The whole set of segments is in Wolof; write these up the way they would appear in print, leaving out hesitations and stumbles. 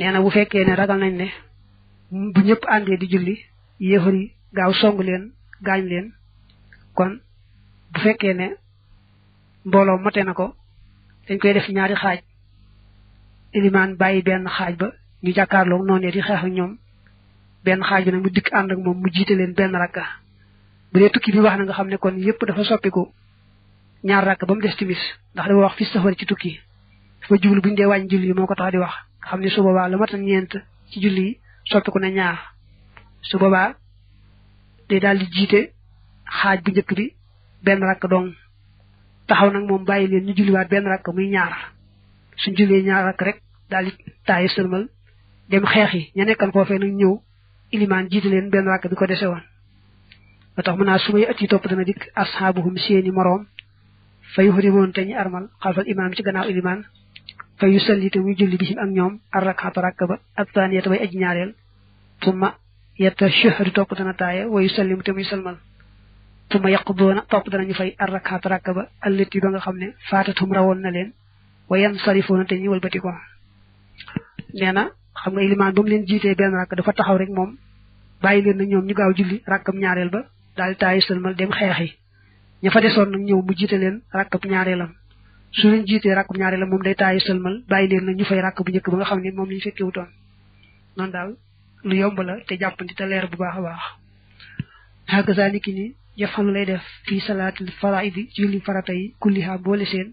neena bu fekkee ne ragal nañ ne bu ñëpp àndee di julli yéefar yi gaaw song leen gaañ leen kon bu fekkee ne mbooloo mate na ko dañ koy def ñaari xaaj ilimaan bàyyi benn xaaj ba ñu jàkkaarloo noonu di xeex ak ñoom benn xaaj bi nag mu dikk ànd ak moom mu jiite leen benn rakka bu dee tukki bi wax na nga xam ne kon yépp dafa soppiku ñaar rakka ba mu des timis ndax dafa wax fi safar ci tukki dafa jublu buñ dee wàññi julli yi moo ko tax di wax nga xam ne su boobaa la mata ñeent ci julli yi soppiku na ñaar su boobaa day daal di jiite xaaj bu njëkk bi benn rakk dong taxaw nag moom bàyyi leen ñu julliwaat benn rakk muy ñaar suñ jullee ñaar rakk rek daal di taayi sërmal dem xeex yi ña nekkan foofee nag ñëw ilimaan jiite leen benn rakk bi ko dese woon ba tax mën naa su may at yi topp dana dikk ashaabuhum seeni moroom fa yuhrimoon te ñu armal xalfal imaam ci gannaaw ilimaan fa yu salli te muy julli bihim ak ñoom ar rakxata rakk ba ak taaniyata bay aji ñaareel tumma yetta shahadu topp dana taaye wa yu sallimu te muy salmal tumma yaqdoona topp danañu fay ar rakxata rakk ba allati ba nga xam ne faatatum rawoon na leen wa yan sarifoona te ñu walbati ko nee na xam nga ilimaan ba mu leen jiitee benn rakk dafa taxaw rek moom bàyyi leen na ñoom ñu gaaw julli rakkam ñaareel ba daal di taayi salmal dem xeexi ña fa desoon nag ñëw mu jiite leen rakkab ñaareelam su leen jiitee rakkab ñaareelam moom day taayi salmal bàyyi leen na ñu fay rakk bu njëkk ba nga xam ne moom lañu fekkee wutoon noonu daal lu yomb la te jàppandi te leer bu baax a baax hakaza niki ni yafalu lay def fii salaatil faraidi julli farata yi kulliha boole seen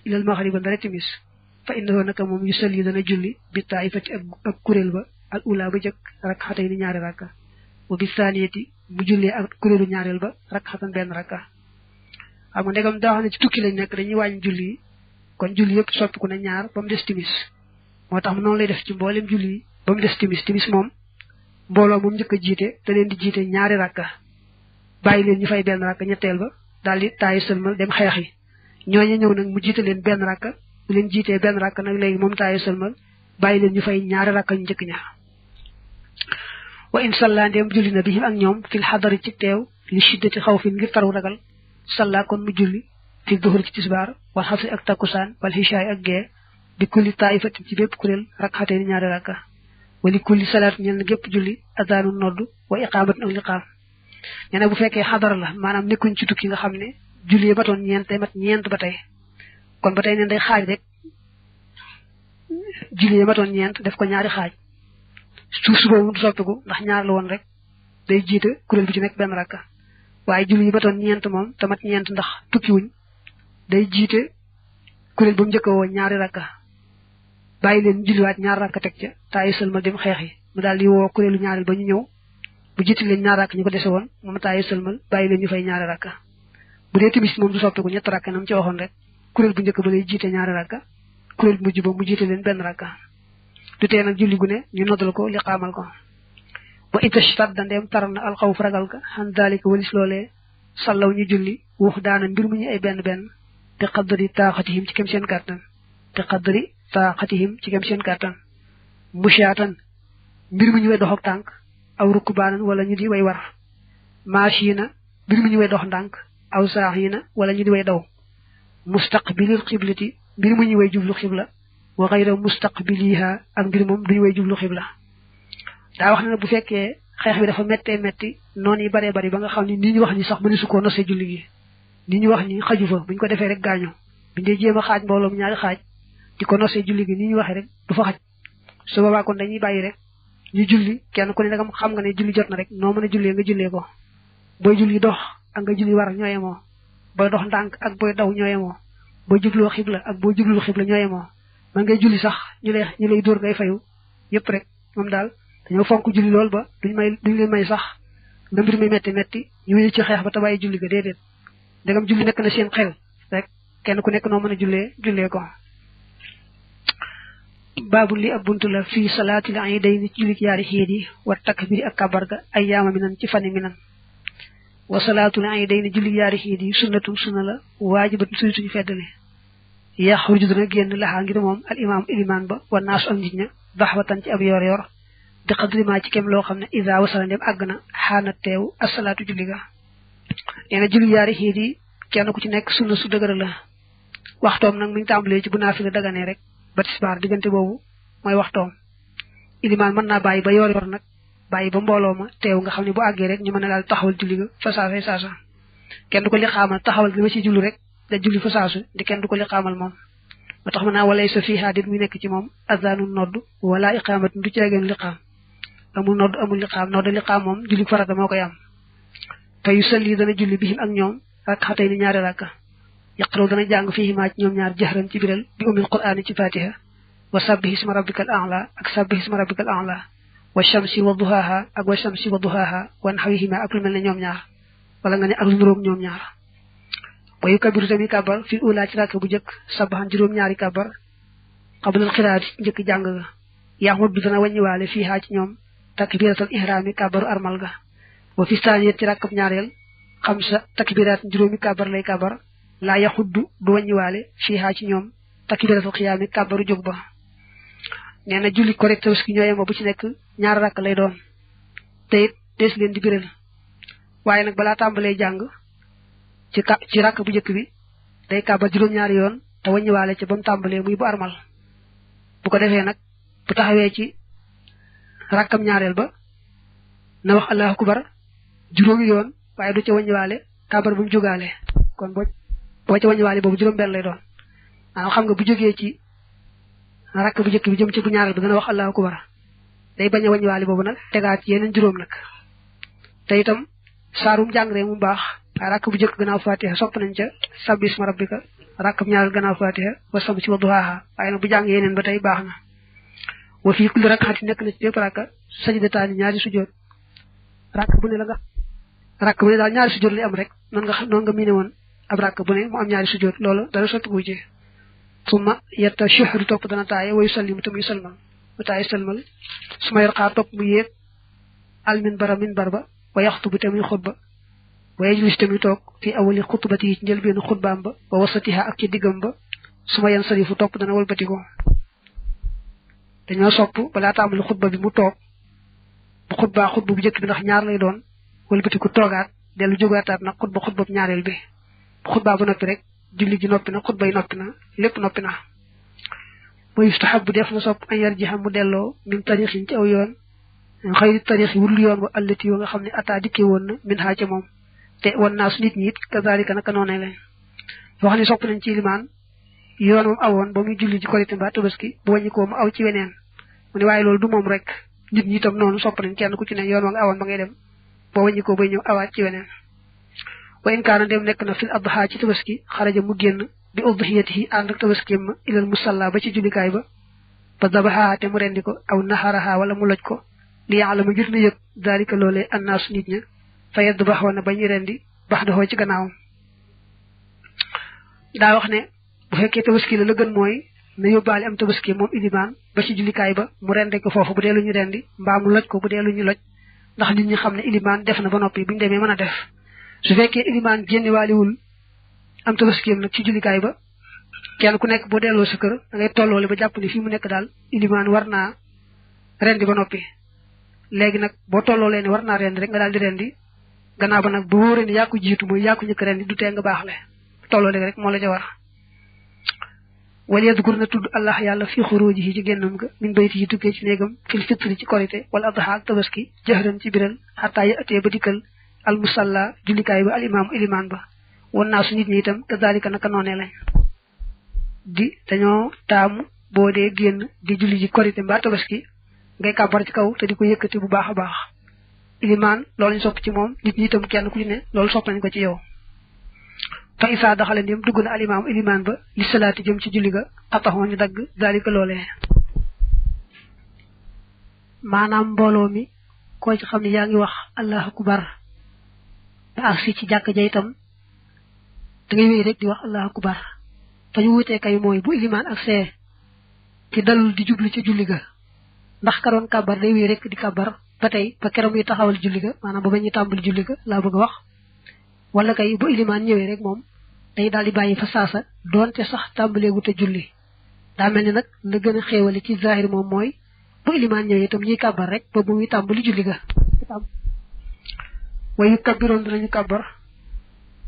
ilal maxriba ndara timis fa innahu naka moom yu sal yi dana julli bi taifati ak kuréel ba al ula ba jëkk rak xatay ni ñaari rakka wa bi saniyati mu jullee ak kuréelu ñaareel ba rak xatan benn rakka xam nga ndegam daa xam ne ci tukki lañ nekk dañuy wàññi julli kon julli yëpp soppiku na ñaar ba mu des timis moo tax noonu lay def ci mboolem julli ba mu des timis moom mbooloo moom njëkk a jiite te leen di jiite ñaari rakka bàyyi leen ñu fay benn rakka ñetteel ba daal di taayi sëlmal dem xeex yi ñooñu ñëw nag mu jiite leen benn rakka bu leen jiitee benn rakka nag léegi moom taayi sëlmal bàyyi leen ñu fay ñaari rakka ñu njëkk ña wa in salla ndem julli na bihim ak ñoom fil xadari ci teew li shiddati xawfin ngir taru ragal salla kon mu julli fi duhur ci tisbaar wal xasri ak takkusaan wal xishaay ak gee bi kulli taifatin ci bépp kuréel rakxatee ni ñaari rakka wali kulli salaat ñel na gépp julli adaanu noddu wa iqaamat ak liqaam nee na bu fekkee xadara la maanaam nekkuñ ci tukki nga xam ne julli yi matoon ñeent tey mat ñeent ba tey kon ba tey neen day xaaj rek julli yi matoon ñeent def ko ñaari xaaj suba mu soppiku ndax ñaar la woon rek day jiite kuréel bi ci nekk benn rakka waaye julli yi matoon ñeent moom te mat ñeent ndax tukki wuñ day jiite kuréel ba mu njëkk woo ñaari rakka bàyyi leen julliwaat ñaar rakka teg ca taayi sëlmal dem xeex yi mu daal di woo kuréelu ñaareel ba ñu ñëw bu jiite leen ñaar rakk ñu ko dese woon moom taayi sëlmal bàyyi leen ñu fay ñaari rakka bu dee timis moom du soppiku ñett rakka nam ci waxoon rek kuréel bu njëkk ba lay jiite ñaari rakka kuréel bu mujj ba mu jiite leen benn rakka du tee nag julli gu ne ñu noddal ko li xaamal ko wa itashtat dandeem tar na alxawf ragal ka xan daalika walis loolee sallaw ñu julli wax daana mbir mu ñu ay benn benn te qaddari taaxatihim ci kem seen kàttan te qaddari taaxatihim ci kem seen kàttan mushaatan mbir mu ñu way dox ak tànk aw rukbaanan wala ñu di way war maashina mbir mu ñu way dox ndànk aw saaxina wala ñu di way daw mustaqbilil xiblati mbir mu ñu way jublu xibla wa xayra mustaqbiliha ak mbir moom duñu way jublu xibla daa wax ne bu fekkee xeex bi dafa méttee métti noonu yi baree bari ba nga xam ne ni ñu wax ni sax mënesu koo nosee julli gi ni ñu wax ni xaju fa buñ ko defee rek gaañu buñ dee jéem a xaaj mbooloom ñaari xaaj di ko nosee julli gi ni ñu waxee rek du fa xaj su boobaa kon dañuy bàyyi rek ñu julli kenn ku ne dagam xam nga ne julli jot na rek noo mën a jullee nga jullee ko booy julli dox ak nga julli war ñooyemoo booy dox ndànk ak booy daw ñooyemoo booy jubloo xibla ak booy jublul xibla ñooyemoo man ngay julli sax ñu lay dóor ngay fayu yëpp rek moom daal dañoo fonk julli lool ba duñ leen may sax nga mbir mi metti ñu wéy ci xeex ba te bàyyi julli ga déedéet ndegam julli nekk na seen xel rek kenn ku nekk noo mën a jullee ko baabu li ab buntu la fii salaatil iidayni ci julli yaari xiit yi wa takbiri ak kabar ga ay yaama mi nan ci fani mi nan wa salaatul iidayni julli yaari xiit yi sunna la waajibatu suñu feddale yaxruju dana génn laxaa ngir moom al imaam ilimaan ba wa naasu ak nit ña daxwatan ci ab yor yor bi qadri ma ci kem loo xam ne isa wasala ndem àgg na xaana teew asalaatu julli ga nee na julli yaari xiit yi kenn ku ci nekk sunna su dëgër la waxtoom nag mi ngi tàmbalee ci bu naafila daganee rek ba tisbaar diggante boobu mooy waxtoom ilimaan mën naa bàyyi ba yor nag bàyyi ba mbooloo ma teew nga xam ne bu àggee rek ñu mën a daal taxawal julli ga fa saasa kenn du ko li xaamal taxawal gi ma ci julli rek da julli fa saasu di kenn du ko li xaamal moom ba tax mën naa walay sa fii haadit muy nekk ci moom azanu nodd wala iqaamat du ceegeen liqaam amul nodd amul liqaam nodd liqaam moom julli farata moo koy am te yu sëlli dana julli bihim ak ñoom rakxatay ni ñaari rakka yaqraw dana jàng fii maa ci ñoom ñaar jahran ci biral bi umil qur'aani ci fatiha wa sabbih isma rabbikal a'la ak sabbih isma rabbikal a'la wa shamsi wa duhaha ak wa shamsi wa duhaha wa nahwihima ak lu mel ne ñoom ñaar wala nga ne ak lu nuróog ñoom ñaar wa yukabiru tamit kabar fi ula ci rakk bu njëkk sabaxan juróom ñaari kabar qablal qiraat njëkk jàng ga yaxmut bi dana wàññiwaale fii haa ci ñoom takbiratul ihraami kabaru armal ga wa fi saaniyat ci rakkab ñaareel xamsa takbiraat juróomi kabar lay kabar laa yaxuddu du wàññiwaale fii haa ci ñoom takbiratul xiyaami kabaru jóg ba nee na julli correct tabaski ñoo yemoo bu ci nekk ñaar rakk lay doon te it dees leen di biral waaye nag balaa tàmbalee jàng ci rakk bu njëkk bi day kàbbar juróom-ñaari yoon te wàññiwaale ci ba mu tàmbalee muy bu armal bu ko defee nag bu taxawee ci rakkam ñaareel ba na wax allahu akbar juróomi yoon waaye du ca wàññiwaale kàbbar bu mu jógaale kon boo ca wàññiwaale boobu juróom-benn lay doon maanaam xam nga bu jógee ci rakk bu njëkk bi jëm ci bu ñaareel bi dana wax allahu akbar day bañ a wàññiwaale boobu nag tegaat yeneen juróom nag te itam saarum jàng rek mu baax waaye rakk bu njëkk gannaaw fatiha sopp nañ ca sabbi isma rabbika rakk bu ñaareel gannaaw fatiha wa shamsi wa duhaaha waaye nag bu jàng yeneen ba tey baax na wa fii kulli rak'atin nekk na ci bépp rakka sajdataani ñaari sujjoot rakk bu ne daal ñaari sujjoot lay am rek noonu nga miine woon ab rakk bu ne mu am ñaari sujjoot loolu dara sotti gu ci summa yatashahhadu topp dana taaye wa yusallimu tam yusalmal mu taaye salmal suma yarqaa topp mu yéeg al minbar ba wa yaxtubu tamit xutba wa yajlis tamit toog fi awali xutbati yi ci njëlbeenu xutbaam ba wa wasatiha ak ci diggam ba suma yansarifu topp dana walbatiko dañoo sopp balaa tàmbali xutba bi mu toog bu xutba bu njëkk bi ndax ñaar lay doon walbatiku toogaat dellu jógaataat nag xutba bu ñaareel bi bu xutba bu noppi rek julli ji noppi na xutba yi noppi na lépp noppi na wa yustahabu def na sopp an yarjiha mu delloo min tarixin ci aw yoon xëy tarix yi wul yoon wa allati wa nga xam ne ataa dikkee woon na min xaa ca moom te wan naa su nit ñi it kazalika naka noonee lañ wax ne sopp nañ ci limaan yoon moom awoon ba muy julli ji korite mbaa tabaski bu wàññi ko mu aw ci weneen mu ne waaye loolu du moom rek nit ñi itam noonu sopp nañ kenn ku ci ne yoon wa nga awoon ba ngay dem boo wàññi ko bay ñëw awaat ci weneen wa in kaana dem nekk na fil adha ci tabaski xaraja mu génn bi udhiyatihi ànd ak tabaskim ma ilal musalla ba ci jullikaay ba dabaha te mu rendi ko aw naxaraha wala mu loj ko li ya'lamu ngir na yëg daalika loolee annaasu nit ña fa yadbaxoona bañu rendi bax doxoo ci gannaawam daa wax ne bu fekkee tabaski la gën mooy na yóbbaale am tabaski moom ilimaan ba ci jullikaay ba mu rende ko foofu bu dee lu ñu rendi mbaa mu loj ko bu dee lu ñu loj ndax nit ñi xam ne ilimaan def na ba noppi bu ñu demee mën a def su fekkee ilimaan génnewaaliwul am tabaski nag ci jullikaay ba kenn ku nekk boo delloo sa kër da ngay tolloole ba jàpp ne fii mu nekk daal ilimaan war naa rendi ba noppi léegi nag boo tolloolee ne war naa rendi rek nga daal di rendi gannaaw ba nag bu wóoree ne yaa ko jiitu mooy yaa ko njëkk rendi du tee nga baax le tolloo rek moo la ca war wala yadkur na tudd allah yàlla fi xurujihi ci génnam ga min bayti yi tukkee ci néegam fil fitri ci korité wala adha ak tabaski jahran ci biral xataa ya atee ba dikkal al musalla jullikaay ba al imaamu ilimaan ba wan naa su nit ñi itam kazalika naka noonee lañ di dañoo taamu boo dee génn di julli ji korité mbaa tabaski ngay kàbbar ci kaw te di ko yëkkati bu baax a baax ilimaan loolu ñu sopp ci moom nit ñi itam kenn ku ci ne loolu sopp nañ ko ci yow fa isaa daxale ndem dugg na alimaam ilimaan ba li salaati jëm ci julli ga xataxoon ñu dagg daalika loolee maanaam mbooloo mi koo ci xam ne yaa ngi wax allahu akbar ba agsi ci jàkk ja itam da ngay wéy rek di wax allahu akbar te ñu wutee kay mooy bu ilimaan ak see ci dalul di jublu ci julli ga ndax ka doon kàbbar day wéy rek di kàbbar ba tey ba keroog muy taxawal julli ga maanaam ba ba ñuy tàmbali julli ga laa bëgg a wax wala kay bu ilimaan ñëwee rek moom day daal di bàyyi fa saasa doonte sax tàmbalee wute julli daa mel ni nag la gën a xéewale ci zahir moom mooy bu ilimaan ñëwee itam ñuy kàbbar rek ba bu muy tàmbali julli ga wayu kabbiroon dinañu kàbbar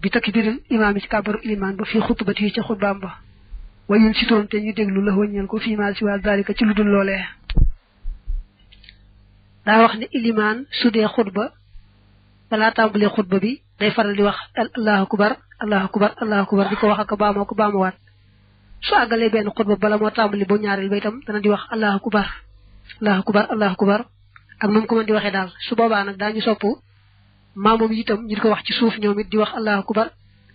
bi takbiril imaam yi ci kàbbaru ilimaan ba fii xutbati yi ca xutbaam ba wayun sitoon te ñu déglu la wëññal ko fii maal si waa zalika ci lu dul loolee daa wax ne ilimaan su dee xutba balaa tàmbalee xutba bi day faral di wax allahu akbar allahu akbar allahu akbar di ko wax ak baamoo ko baamuwaat su àggalee benn xutba bala moo tàmbali bu ñaareel ba itam dana di wax allahu akbar allahu akbar allahu akbar ak moom ko mën di waxee daal su boobaa nag daañu sopp maamoom itam ñu di ko wax ci suuf ñoom it di wax allahu akbar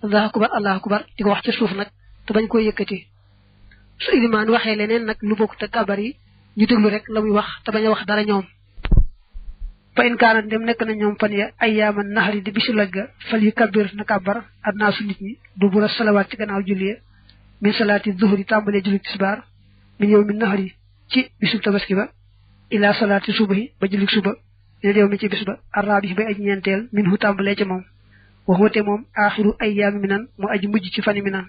allahu akbar allahu akbar di ko wax ci suuf nag te bañ koy yëkkati su ilimaan waxee leneen nag lu bokk te kabar yi ñu déglu rek la muy wax te bañ a wax dara ñoom fa in kaanat dem nekk na ñoom fan ya ayyaaman nahri di bisu loj ga fal yu kabir na kàbbar adnaasu nit ñi du bura salawaat ci gannaaw julli min salaati zuhri tàmbalee julli tisbaar min yow min nahri ci bisu tabaski ba ila salaati subahi ba julli suba ina yow mi ci bis ba arraabi bay aj ñeenteel min hu tàmbalee ca moom waxoote moom aaxiru ayyaami minan mu aji mujj ci fani minan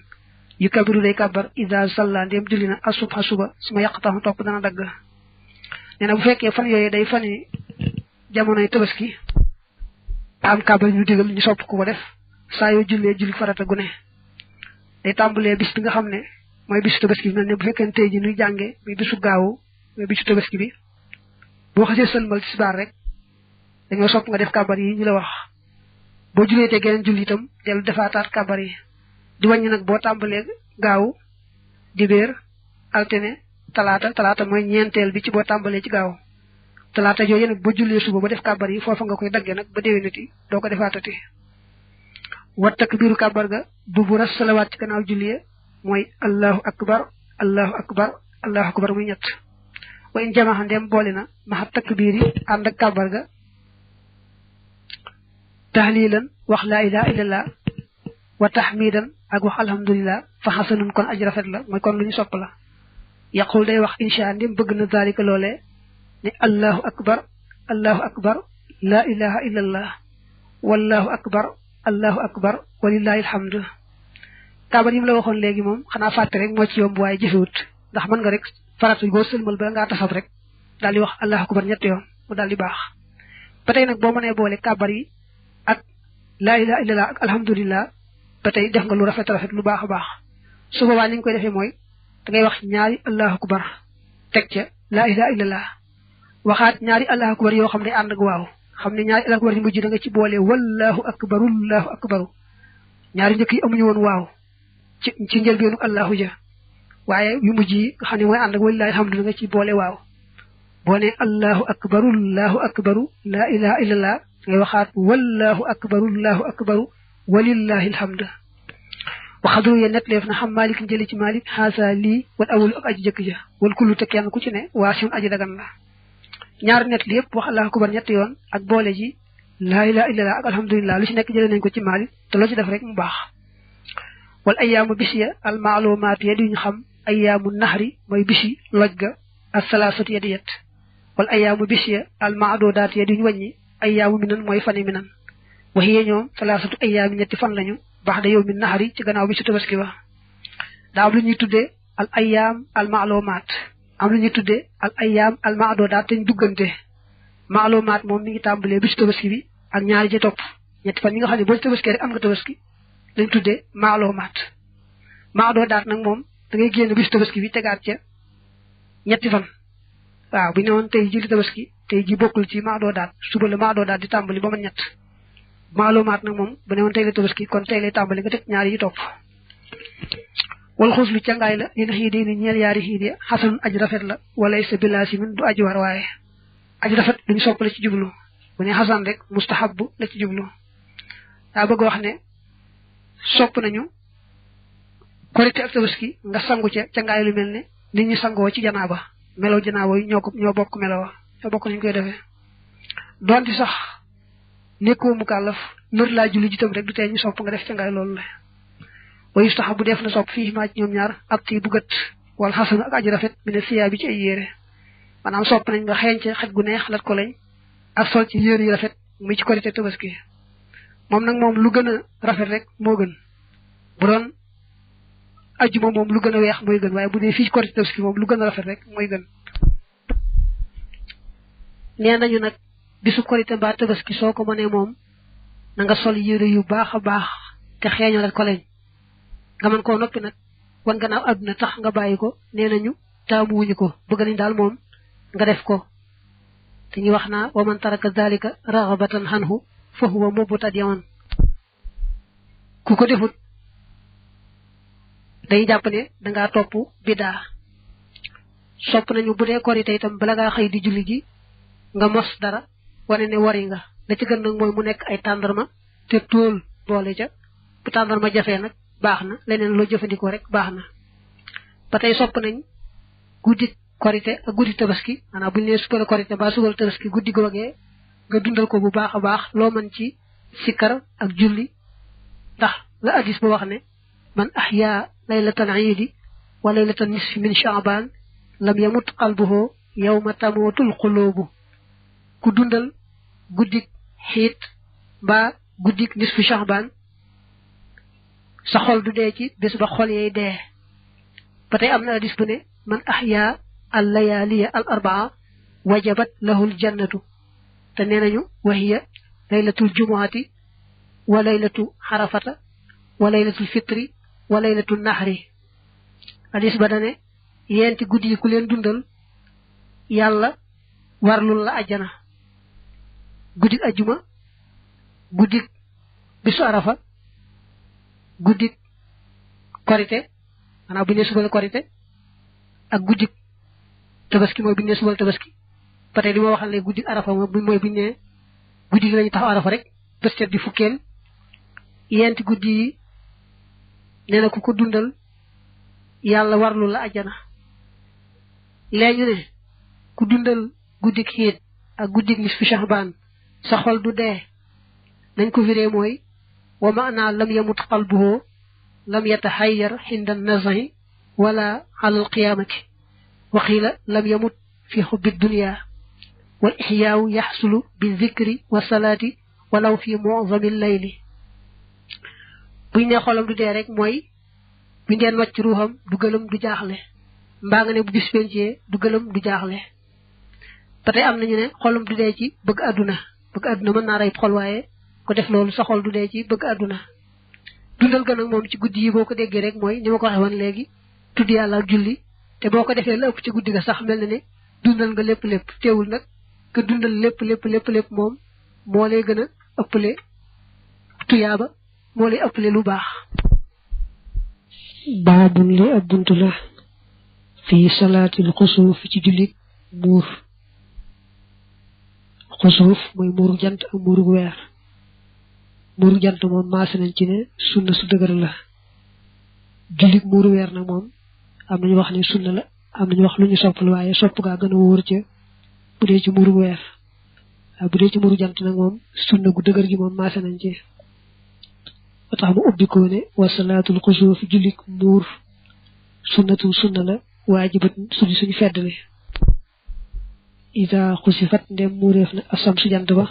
yu kabiru day kàbbar ida salla ndem julli na asubha suba suma yàqtaxu topp dana dagg nee na bu fekkee fan yooyu day fani jamonoy tabaski am kàbbar ñu digal ñu sopp ko def saa yoo jullee julli farata gu ne day tàmbalee bis bi nga xam ne mooy bisu tabaski bi mel ne bu fekkee tey ji nuy jànge muy bisu gaawu mooy bisu tabaski bi boo xasee sëlmal tisbaar rek dañoo sopp nga def kàbbar yi ñu la wax boo jullee te geneen julli itam dellu defaataat kàbbar yi di wàññi nag boo tàmbalee gaawu dibéer altine talaata mooy ñeenteel bi ci boo tàmbalee ci gaaw talaata jooju nag ba jullee suba ba def kàbbar yi foofa nga koy daggee nag ba déwénati doo ko defaatati wat takbiiru kàbbar ga du bu ras salawaat ci gannaaw julli mooy allahu akbar allahu akbar allahu akbar muy ñett wa in jamaxa ndem boole na maxa takbiir yi ànd ak kàbbar ga tahlilan wax laa ilaha illallah wa tahmidan ak wax alhamdulillah fa xasanun kon aj rafet la mooy kon lu ñu sopp la yaqul day wax insha ndem bëgg na zalika loolee ne allahu akbar la ilaha illallah wallahu akbar walillahi alhamdu kàbbar yi mu la waxoon léegi moom xanaa fàtte rek moo ci yomb waaye jëfewut ndax mën nga rek faratu boo sëlmal ba ngaa tasab rek daal di wax allahu akbar ñetti yoon mu daal di baax ba tey nag boo mënee boole kàbbar yi ak laa ilaha illallah ak alhamdulillah ba tey def nga lu rafet lu baax a baax su boobaa ni nga koy defee mooy da ngay wax ñaari allahu akbar teg ca laa ilaha illallah waxaat ñaari allahu akbar yoo xam ne ànd ak waaw xam ne ñaari allahu akbar yi mujj da nga ci boole wallahu akbaru ñaari njëkk yi amuñu woon waaw ci njëlbeenu allahu ja waaye yu mujj yi nga xam ne mooy ànd ak walillahi alhamdu nga ci boole waaw boo ne allahu akbaru laa ilaha illallah ngay waxaat wallahu akbaru walillahi alhamdu waxadru ye net leef na xam malik jëli ci malik xaasa lii wal awalu ak aji jëkk ja wal kullu te kenn ku ci ne waa sion aji dagan la ñaar net li yëpp wax allahu akbar ñetti yoon ak boole ji laa ilaha illallah ak alhamdulillah lu ci nekk jëlee nañ ko ci malik te loo ci def rek mu baax wal ayyaamu bis ya al maalumaat ya duñu xam ayyaamu naxri mooy bisi loj ga ak salaasatu ya di yet wal ayyaamu bis ya al maadodaat ya duñu wàññi ayyaamu minan mooy fani minan waxiye ñoom salaasatu ayyaami ñetti fan lañu baax da yow mi naxari ci gannaaw bisu tabaski ba daa am lu ñuy tuddee al ayyaam al maalumaat am lu ñuy tuddee al ayyaam al maadodaat te ñu duggante maalumaat moom mi ngi tàmbalee bisu tabaski bi ak ñaari ci topp ñetti fan yi nga xam ne boo ci tabaski rek am nga tabaski lañ tuddee maalumaat maadodaat nag moom da ngay génn bisu tabaski bi tegaat ca ñetti fan waaw bu ñu ne woon tey ji li tabaski tey ji bokkul ci maadodaat suba la maadodaat di tàmbali ba ma ñett maalumaat nag moom bu ne woon tey la tabaski kon tey lay tàmbali nga teg ñaari yi topp wal xus lu cangaay la li na xiid yi ni ñeel yaari xiid ya xasanun aj rafet la walay sa bilaasimin du aji war waaye aj rafet duñu sopp la ci jublu bu ne xasan rek mustahabu la ci jublu daa bëgg wax ne sopp nañu korite ak tabaski nga sangu ca cangaay lu mel ne nit ñi sangoo ci janaaba melaw janaaba yi ñoo bokk melawa ñoo bokk nañu koy defee doonte sax nekkoo mu kàllaf nër laa julli jitam rek du tee ñu sopp nga def cangaay loolu la wa yustahabu def na sopp fii maa ci ñoom ñaar ab tii bu gët wala xasan ak aji rafet mi ne siyaa bi ci ay yére maanaam sopp nañ nga xeeñ ci xet gu neex lat ko lañ ak sol ci yére yu rafet muy ci korite tabaski moom nag moom lu gën a rafet rek moo gën bu doon ajjuma moom lu gën a weex mooy gën waaye bu dee fii ci korite tabaski moom lu gën a rafet rek mooy gën nee nañu nag bisu korite mbaa tabaski soo ko mënee moom na nga sol yére yu baax a baax te xeeñalat ko lañ nga mën koo noppi nag wan gannaaw àdduna tax nga bàyyi ko nee nañu taamu wuñu ko bëgg nañ daal moom nga def ko te ñu wax naa wa man taraka dhalika raghabatan anhu fa huwa mubtadi'un ku ko defut day jàpp ne dangaa topp bidaa sopp nañu bu dee korite itam bala ngaa xëy di julli ji nga mos dara wane ne wari nga la ci gën nag mooy mu nekk ay tàndarma te tóol boole ca bu tàndarma jafee nag baax na leneen loo jëfandikoo rek baax na ba tey sopp nañ guddi korite ak guddi tabaski maanaam bu ñu nee suba la korite mbaa suba la tabaski guddi googee nga dundal ko bu baax a baax loo mën ci sikkar ak julli ndax la hadis ba wax ne man ahya laylatal iidi wa laylatal nisfi min sha'ban lam yamut qalbuhu yawma tamutul qulubu ku dundal guddik xiit mbaa guddik nisfu sha'ban sa xol du dee ci bés ba xol yey dee ba tey am na hadis bu ne man ahya al layaliya al arbaa wajabat lahul jannatu te nee nañu wa hiya laylatul jumuati wa laylatu xarafata wa laylatul fitri wa laylatul nahri hadis ba dane yenti guddi yi ku leen dundal yàlla warlul la ajjana guddik ajjuma guddik bisu arafa guddik korite maanaam bu ñu nee suba la korite ak guddik tabaski mooy bu ñu nee suba la tabaski ba tey li ma waxal ne guddik arafa mooy bu ñu nee guddi gi lañu taxaw arafa rek bés set di fukkeel yenti guddi yi nee na ku ko dundal yàlla warlu la ajjana léegi ne ku dundal guddik xiit ak guddik nisfu shahban sa xol du dee nañ ko firee mooy wa maana lam yamut qalbuhu lam yatahayyar hinda nazahi wala ala alqiyamati wa qila lam yamut fi hubbi dunya wal ihya'u yahsulu bi dhikri wa salati walaw fi mu'zami al-layli buñ ne xolam du dee rek mooy bu ngeen wàcc ruuxam du gëlëm du jaaxle mbaa nga ne bu bis pencee du gëlëm du jaaxle ba tey am nañu ne xolam du dee ci bëgg àdduna mën naa rey xol waaye ko def loolu sa xol du dee ci bëgg àdduna dundal gën ak moom ci guddi yi boo ko déggee rek mooy ni ma ko waxee woon léegi tudd yàlla ak julli te boo ko defee la ëpp ci guddi ga sax mel na ne dundal nga lépp teewul nag nga dundal lépp moom moo lay gën a ëppale tuyaaba moo lay ëppale lu baax baabun li ab buntu la fii salaatil xusuuf ci jullit muur xusuuf mooy muuru jant ak muuru weer muuru jant moom maase nañ ci ne sunna su dëgër la jullit muuru weer nag moom am nañu wax ne sunna la am nañu wax lu ñu soppal waaye sopp gaa gën a wóor ca bu dee ci muuru weer waaye bu dee ci muuru jant nag moom sunna gu dëgër gi moom maase nañ ci ba tax mu ubbi ko ne wa salaatul xusuuf jullit muur sunnatu sunna la waajibat suñu feddale ida xusifat ndem muureef na asam su jant ba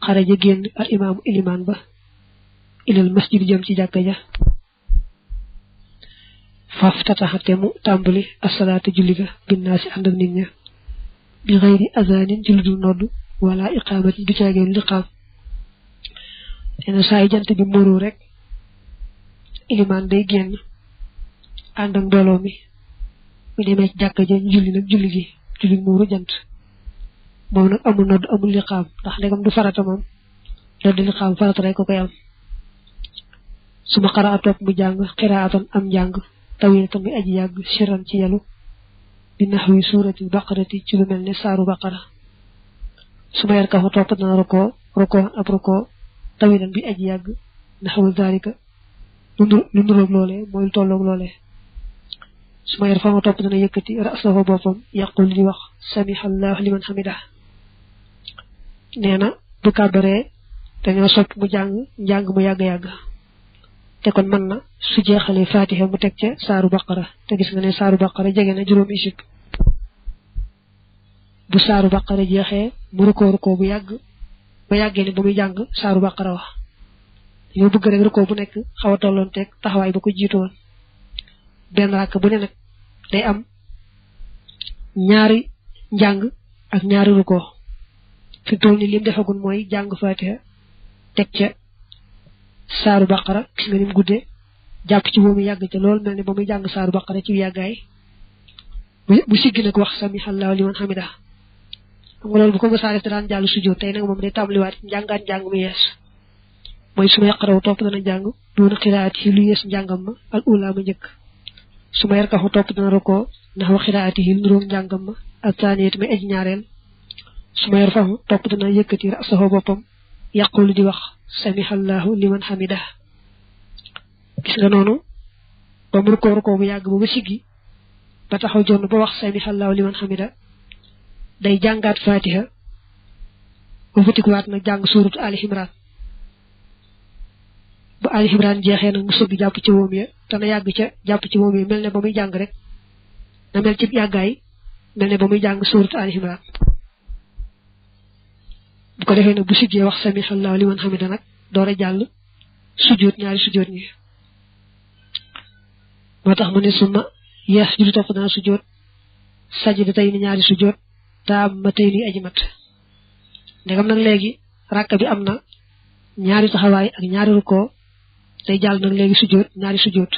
xaraja génn al imaamu ilimaan ba ilal masjid jëm ci jàkka ja faf tataxate mu tàmbali asalaata julli ga binnaasi ànd ak nit ña bi xëyri azaanin ci lu dul nodd wala iqaamati du caageen liqaam nee na saa yi jant bi muuru rek ilimaan day génn ànd ak mbooloo mi mu demee ci jàkka ja julli nag julli gi julli muuru jant moom nag amul nodd amul liqaam ndax ndegam du farata moom nodd liqaam farata rek ko koy am suma xaraa toog mu jàng xiraatan am njàng tawilatan muy aji yàgg siran ci yalu bi naxwi suuratil baqarati ci lu mel ne saaru baqara suma yar kafa topp dana roko tawilan bi aji yàgg naxwu zalika lu nuroog loole mooy lu tolloog loole suma yar fama topp dana yëkkati rasahu boppam yaqul li wax samihallahu liman hamida nee na bu kàbbaree dañoo sopp mu njàng mu yàgg-yàgg te kon mën na su jeexalee fatiha mu teg ca saaru baqara te gis nga ne saaru baqara jege na juróomi isib bu saaru baqara jeexee mu rukkoo bu yàgg ba yàggee ne ba muy jàng saaru baqara wax yow bëgg rek rukkoo bu nekk xaw a tolloon teg taxawaay ba ko jiitoon benn rakk bu ne nag day am ñaari njàng ak ñaari rukkoo fi toll ni lim defagul mooy jàng fatiha teg ca saaru baqara gis nga ni mu guddee jàpp ci boobu yàgg ca lool mel ni ba muy jàng saaru baqara ci yàggaay bu siggi nag wax samihallahu liman hamida xam nga loolu bu ko mësaa def daan jàll sujjóot tey nag moom day tàmbaliwaat njàngaat njàng mu yees mooy su ma yaqaraw topp dana jàng duuna xiraat yi lu yees njàngam ma al ula ma njëkk su ma yarkaxu topp dana rukoo ndax wa xiraat yi nuróom njàngam ma ak taaniyat may aji ñaareel su ma yarfaxu topp dana yëkkati rasahu boppam yaqulu di wax samihallahu liman hamida gis nga noonu ba mu rukoo bu yàgg ba siggi ba taxaw jonn ba wax samihallahu liman hamida day jàngaat fatiha ba futikuwaat nag jàng suuratu Ali Imran ba Ali Imran jeexee nag mu sëgg jàpp ci woom ya te na yàgg ca jàpp ci woom ya mel ne ba muy jàng rek na mel ci yàggaay mel ne ba muy jàng suuratu Ali Imran bu ko defee nag bu siggee wax samihallahu liman hamida nag door a jàll sujjóot ñaari sujjóot ñi moo tax mu ne suma yees julli topp dana sujjóot sajda tey ni ñaari sujjóot taam ma tey ni aji mat ndegam nag léegi rakka bi am na ñaari taxawaay ak ñaari rukkoo day jàll nag léegi sujjóot ñaari sujjóot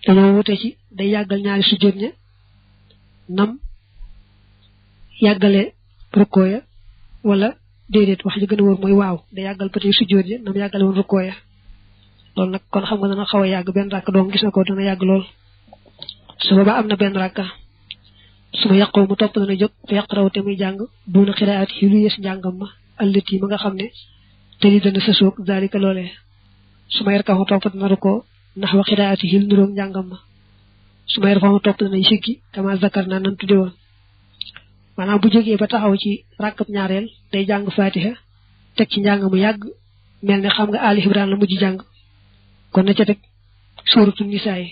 dañoo wute ci day yàggal ñaari sujjóot ña nam yàggale rukkoo ya wala déedéet wax ji gën a wóor mooy waaw day yàggal ba tey sujjóot ya nam yàggale woon rukkoo ya loolu nag kon xam nga dana xaw a yàgg benn rakk doom gis na ko dana yàgg lool su boobaa am na benn rakka su ma yàqoo mu topp dana jóg fa yàq raw te muy jàng duuna xiraat yi lu yees njàngam ma allit yi ma nga xam ne te li dana sa soog zalika loolee su ma yarkaxu topp dana rukkoo ndax wa xiraat yi nuróom njàngam ma su ma yarfaxu topp dana siggi kama zakar naa nan tudde woon maanaam bu jógee ba taxaw ci rakkab ñaareel day jàng fatiha teg ci njàng mu yàgg mel ne xam nga Ali Imran la mujj jàng kon na ca teg suuratu nisaa yi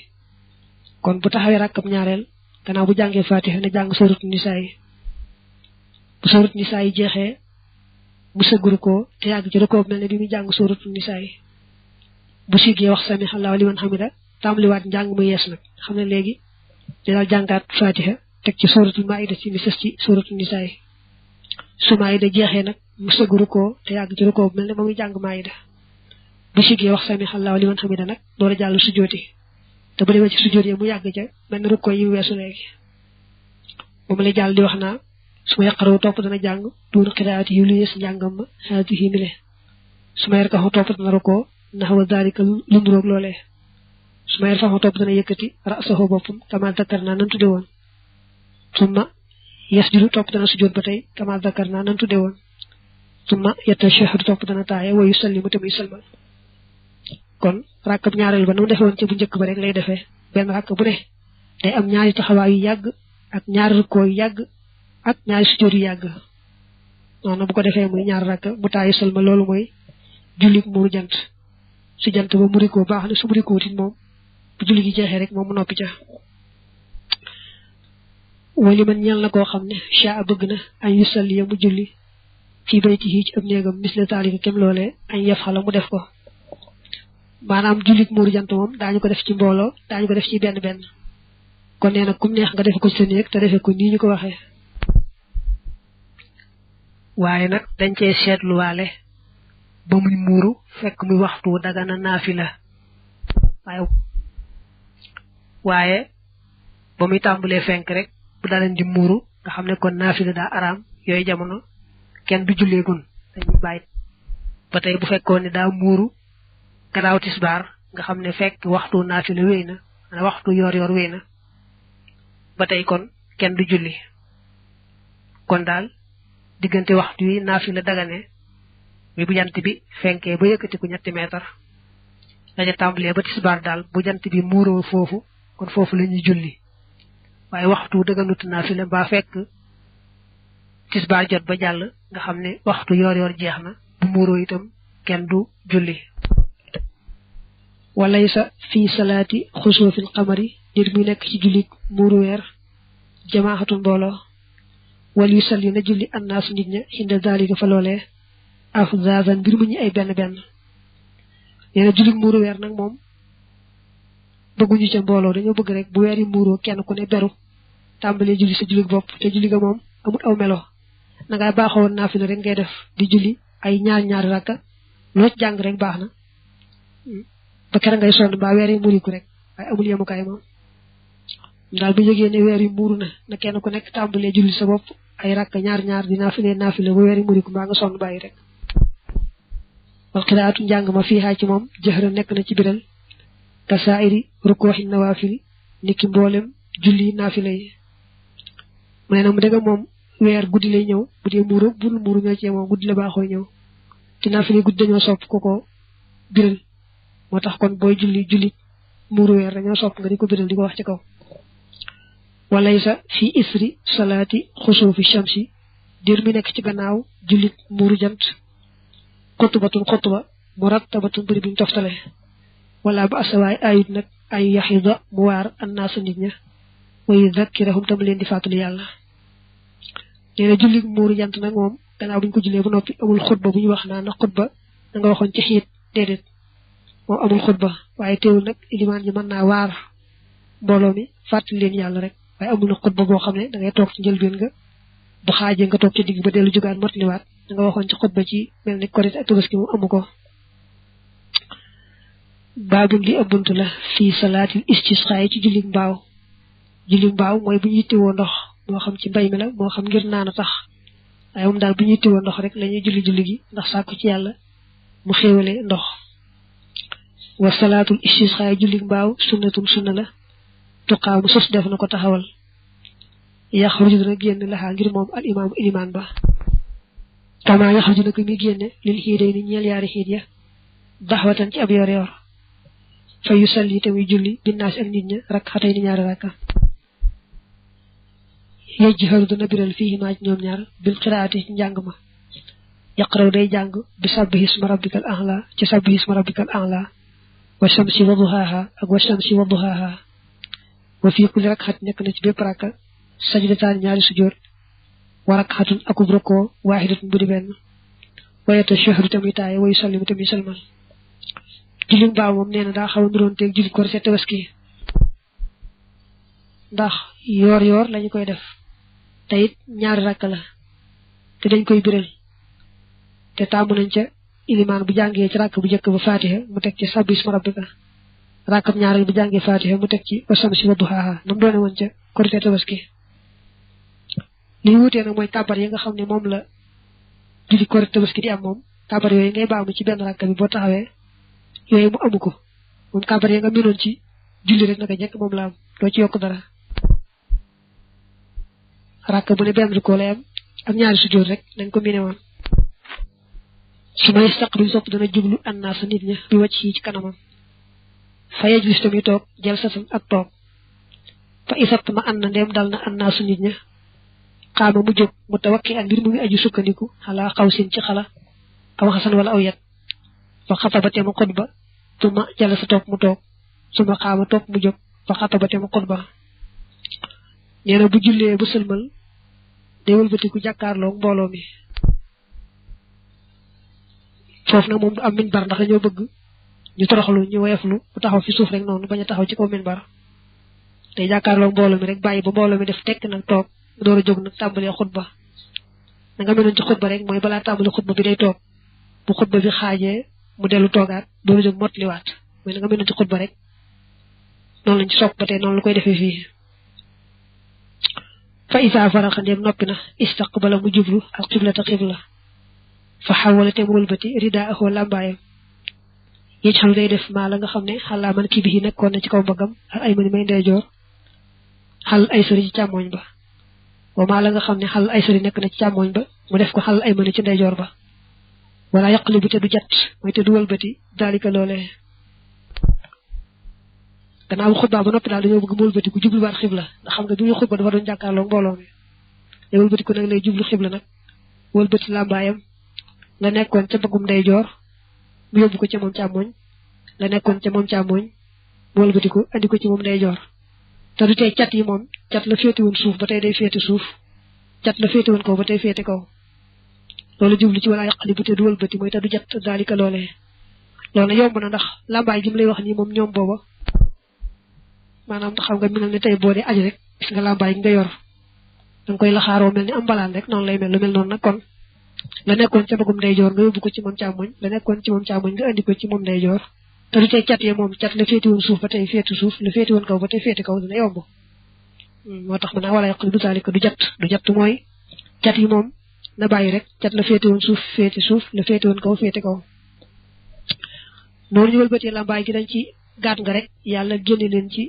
kon bu taxawee rakkab ñaareel gannaaw bu jàngee fatiha na jàng suuratu nisaa yi bu suuratu nisaa yi jeexee mu sëgguru ko te yàgg ci rukoo mel ne bi muy jàng suuratu nisaa yi bu siggee wax samihallahu liman hamida tàmbaliwaat njàng mu yees nag xam ne léegi di daal jàngaat fatiha teg ci suuratul maida ci ni sës ci suuratu nisaa yi su maida jeexee nag mu sëgguru ko te yàgg ci rukoo mel ne ba muy jàng maida bu siggee wax samihallahu liman hamida nag door a jàll sujjóoti te bu demee ci sujjóot yi mu yàgg ca benn rukkoo yi weesu léegi moom lay jàll di wax naa su ma yaqaraw topp dana jàng duuna xiraati yi lu yees njàngam ma haatihi mile su ma yarkaxu topp dana rukkoo ndax wa zalika lu nuroog loolee su ma yarfaxu topp dana yëkkati rasahu boppam kama zakar naa nan tudde woon summa yasjudu topp dana sujjóot ba tey kama zakar naa nan tudde woon summa yatashahhadu topp dana taaye wa yusallimu te muy sëlmal kon rakkab ñaareel ba na mu defee woon ca bu njëkk ba rek lay defee benn rakk bu ne day am ñaari taxawaay yu yàgg ak ñaari rukkoo yu yàgg ak ñaari sujjóot yu yàgg noonu bu ko defee muy ñaari rakk bu taayu sëlmal loolu mooy julli muuru jant su jant ba murikoo baax na su murikoo tit moom bu julli gi jeexee rek moom mu noppi ca wali man ñeel na koo xam ne sha bëgg na añ yusalli ya mu julli fii baytihi ci ab néegam misle taalika kem loolee añ yaf xala mu def ko maanaam jullit muuru jant moom daañu ko def ci mbooloo daañu ko def ci benn benn kon nee na kum neex nga defe ko ci sa néeg te defe ko nii ñu ko waxee waaye nag dañ cee seetluwaale ba muy muuru fekk muy waxtu dagana naafila waaye ba muy tàmbalee fenk rek bu daleen di muuru nga xam ne kon naafila daa araam yooyu jamono kenn du julleegun dañuy bàyyi ba tey bu fekkoon ne daa muuru gannaaw tisbaar nga xam ne fekk waxtu naafila wéy na wala waxtu yor wéy na ba tey kon kenn du julli kon daal diggante waxtu yi naafila dagane mi bu jant bi fenkee ba yëkkati ko 3 meetar dañu tàmbalee ba tisbaar daal bu jant bi muuroo foofu kon foofu la ñuy julli waaye waxtu dëgganut naafila mbaa fekk tisbaar jot ba jàll nga xam ne waxtu yor jeex na bu muuroo itam kenn du julli walaysa fii salaati xusuufil qamari nit muy nekk ci julli muuru weer jamaaxatul mbooloo wal yusalli na julli annaas nit ña inda zalika fa loolee afzazan mbir mu ñu ay benn benn nee na julli muuru weer nag moom bëgguñu ca mbooloo dañoo bëgg rek bu weer yi muuroo kenn ku ne beru tàmbalee julli sa julli bopp te julli ga moom amul aw melo na nga baaxoon naafila rek ngay def di julli ay ñaari rakka loo ci jàng rek baax na ba kera ngay sonn mbaa weer yi muuriku rek waaye amul yemukaay moom daal bu jógee ne weer yi muuru na kenn ku nekk tàmbalee julli sa bopp ay rakka ñaar di naafile bu wéri muri ko mbaa nga sonn bàyyi rek wal qiraatu njàng ma fiihaa ci moom jëhra nekk na ci biral ka saa'iri rukuuxi nawaafil niki mboolem julli naafile yi mu ne nag mu dëgg moom weer guddi lay ñëw bu dee muuru bul muuru ñoo ci moom guddi la baaxoo ñëw te naafile guddi dañoo sopp ko biral moo tax kon booy julli muuru weer dañoo sopp nga di ko biral di ko wax ci kaw walaysa fi isri salaati xusuufi shamsi dir mi nekk ci gannaaw jullit muuru jant xutba murattabatun bëri biñ toftale wala ba asawaay ayut nag ay yaxida mu waar annaasa nit ña wa yudakkirahum tam leen di fàttali yàlla nee na jullit muuru jant nag moom gannaaw buñ ko jullee ba noppi amul xutba bu ñu wax naa na xutba da nga waxoon ci xiit déedéet moom amul xutba waaye teewul nag ilimaan ji mën naa waar mbooloo mi fàttali leen yàlla rek waaye amul na xutba boo xam ne da ngay toog ci njëlbeen nga bu xaajee nga toog ci digg ba dellu jugaat motliwaat da nga waxoon ci xutba ci mel ni korite ak tabaski mu amu ko baabum li ëbbuntu la fii salaatil istisqaa ci julli mbaaw mooy bu ñu yittewoo ndox moo xam ci mbay mi la moo xam ngir naan a tax waaye moom daal bu ñu yittewoo ndox rek la ñuy julli gi ndax sàkku ci yàlla mu xéewale ndox wa salaatul istisqaa julli mbaaw sunna la tuqaa mu sos def na ko taxawal yaxruju dana génn laxaa ngir moom al imaamu ilimaan ba kama yaxruju na ko muy génne lil xiiday ni ñeel yaari xiid ya daxwatan ci ab yor fa yusalli te muy julli binnaasi ak nit ña rakxatay ni ñaari rakka yajharu dana biral fii maaj ñoom ñaar bil qiraati ci njàng ma yaqraw day jàng bi sabbihi isma rabbikal a'la ci sabbihi isma rabbikal a'la wa shamsi wa duhaaha ak wa shamsi wa duhaaha wa fii kulli rakxat nekk na ci bépp rakka sajdataan ñaari sujjóot wa rakxatun akub rukoo waaxidatun bu di benn wa yatashahhadu tamuy taaye wa yusallimu tamuy salmal julli mbaaw moom nee na daa xaw a nduroon teeg julli korite tabaski ndax yoor lañu koy def te it ñaari rakk la te dañ koy biral te taamu nañ ca ilimaan bu jàngee ci rakk bu njëkk ba fatiha mu teg ci sabbi isma rabbika rakkab ñaareel bu jàngee fatiha mu teg ci wa shamsi wa duhaaha nam doone woon ca korite tabaski li ñu wutee nag mooy kàbbar yi nga xam ne moom la julli korite tabaski di am moom kàbbar yooyu ngay baamu ci benn rakk bi boo taxawee yooyu mu amu ko moom kàbbar yi nga mënoon ci julli rek naka jekk moom la am doo ci yokk dara rakk bu ne benn rukoo lay am ak ñaari sujjóot rek nañ ko miné woon su may saqbil sopp dana jublu annaasa nit ña bi wàcc yi ci kanamam fa yajlis tamit toog jël satan ak toog fa isat ma ànd na ndeem dal na annaasu nit ña xaama mu jóg mu tawakki ak mbir mu ngi aju sukkandiku xalaa xaw sin ci xala aw xasan wala aw yat fa xatabate mu xutba tuma jala sa toog mu toog suma xaama toog mu jóg fa xatabate mu xutba nee na bu jullee bu sëlmal day wëlbatiku jàkkaarloo mbooloo mi foofu nag moom du am minbar ndax dañoo bëgg ñu toroxlu ñu woyeflu bu taxaw fi suuf rek noonu bañ a taxaw ci kaw minbar day jàkkaarloo mbooloo mi rek bàyyi ba mbooloo mi def tekk nag toog mu door a jóg nag tàmbalee xutba na nga meloon ci xutba rek mooy balaa tàmbali xutba bi day toog bu xutba bi xaajee mu dellu toogaat door a jóg mottaliwaat mooy na nga meloon ci xutba rek noonu lañ ci sopp ba tey noonu la koy defee fii fa isa faraxa ndéem noppi na istaqbala mu jublu al qiblata qibla fa xawala te mu wëlbati rida axoo làmbaayam yéeg xam day def maa la nga xam ne xalaa man kii bi nekkoon na ci kaw mbagam ak ay mani may ndeyjoor xal ay sori ci càmmooñ ba wa maa la nga xam ne xal ay sori nekk na ci càmmooñ ba mu def ko xal ay mani ci ndeyjoor ba wala yaqli bu te du jat mooy te du wëlbati daalika loolee gannaaw xutba ba noppi daal dañoo bëgg mu wëlbati ku jubluwaat xibla ndax xam nga bi muy xutba dafa doon jàkkaarloo mbooloo mi te wëlbati ko nag lay jublu xibla nag wëlbati làmbaayam la nekkoon ca bëggum ndeyjoor mu yóbbu ko ca moom càmmooñ la nekkoon ca moom càmmooñ mu wëlbati ko andi ko ci moom ndeyjoor te du tey cat yi moom cat la féete woon suuf ba tey day féete suuf cat la féete woon kaw ba tey féete kaw loolu jublu ci wala yaqali bu te du wëlbati mooy te du jat daalika loolee loolu yomb na ndax làmbaay gi mu lay wax nii moom ñoom booba maanaam xam nga mi ne tey boo dee aji rek gis nga làmbaay gi nga yor danga koy laxaaroo mel ni am balaan rek noonu lay mel lu mel noonu nag kon la nekkoon ca bëggum ndeyjoor nga yóbbu ko ci moom càmmoñ la nekkoon ci moom càmmoñ nga andi ko ci moom ndeyjoor te du tey cat ye moom cat la féete woon suuf ba tey féete suuf la féete woon kaw ba tey féete kaw dina yomb moo tax ma naa wala yaqul du taalika du jatt mooy cat yi moom na bàyyi rek cat la féete woon suuf féete suuf la féete woon kaw féete kaw noonu ñu wëlbatee lambaay gi dañ ci gaat nga rek yàlla génne leen ci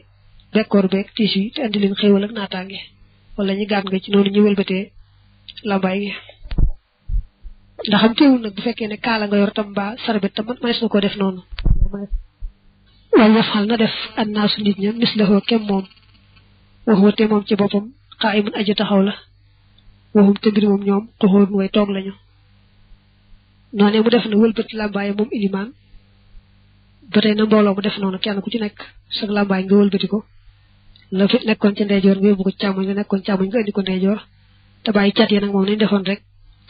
bekkoor beeg tiis yi te andi leen xéewal ak naataange wala ñu gaat nga ci noonu ñu wëlbatee lambaay gi ndax am teewul nag bu fekkee ne kaala nga yor tam mbaa sarbet tam mënees na ko def noonu wala yafal na def annaasu nit ña mislahoo kem moom waxuma te moom ci boppam qaa'imun aji taxaw la waxum te mbir moom ñoom xuxóorun way toog lañu noonee mu def na wëlbati làmbaay moom ilimaan ba tey na mbooloo mu def noonu kenn ku ci nekk sag làmbaay nga wëlbati ko la fi nekkoon ci ndeyjoor nga yóbbu ko càmmoñ la nekkoon càmmoñ nga indi ko ndeyjoor te bàyyi cat yi nag moom nañ defoon rek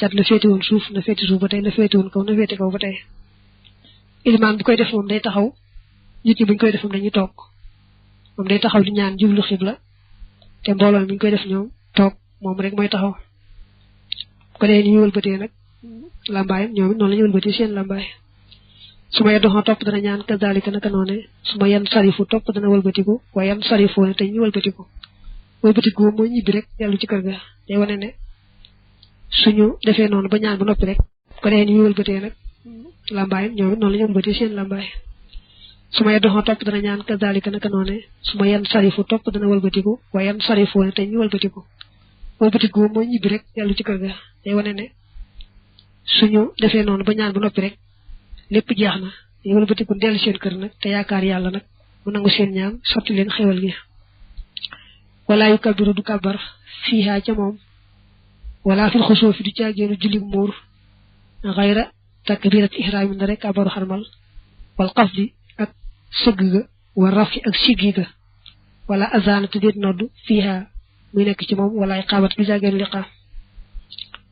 cat la féete woon suuf na féete suuf ba tey la féete woon kaw na féete kaw ba tey ilimaan bu koy def moom day taxaw nit ñi buñ koy def moom dañuy toog moom day taxaw di ñaan jublu xibla te mbooloo mi buñ koy def ñoom toog moom rek mooy taxaw ko dee ni ñu wëlbatee nag lambaayam ñoom it noonu la ñu wëlbatee seen lambaay su ma yeddoxoo topp dana ñaan kazalika naka noone su ma yan sarifu topp dana wëlbatiku waaye yan sarifoo ne te ñu wëlbatiku wëlbatiku moom mooy ñibbi rek dellu ci kër ga day wane ne suñu defee noonu ba ñaan ba noppi rek ko dee ni ñu wëlbatee nag lambaayam ñoom it noonu la ñu wëlbatee seen lambaay su ma yeddoxoo topp dana ñaan kazalika naka noone su ma yan sarifu topp dana wëlbatiku waaye yan sarifoo ne te ñu wëlbatiku wëlbatiku moom mooy ñibbi rek dellu ci kër ga day wane ne suñu defee noonu ba ñaan ba noppi rek lépp jeex na ñu wëlbatiku dellu seen kër nag te yaakaar yàlla nag mu nangu seen ñaan sotti leen xewal gi wala yu kabiru du kabar fiihaa ca moom wala fil xusoo fi du caageenu julli muur xayra takbirat ihraam na rek kabaru xarmal wal xafdi ak sëgg ga wa rafi ak siggi ga wala azana te déet noddu fiihaa muy nekk ci moom wala ay xaabat du caageenu liqaam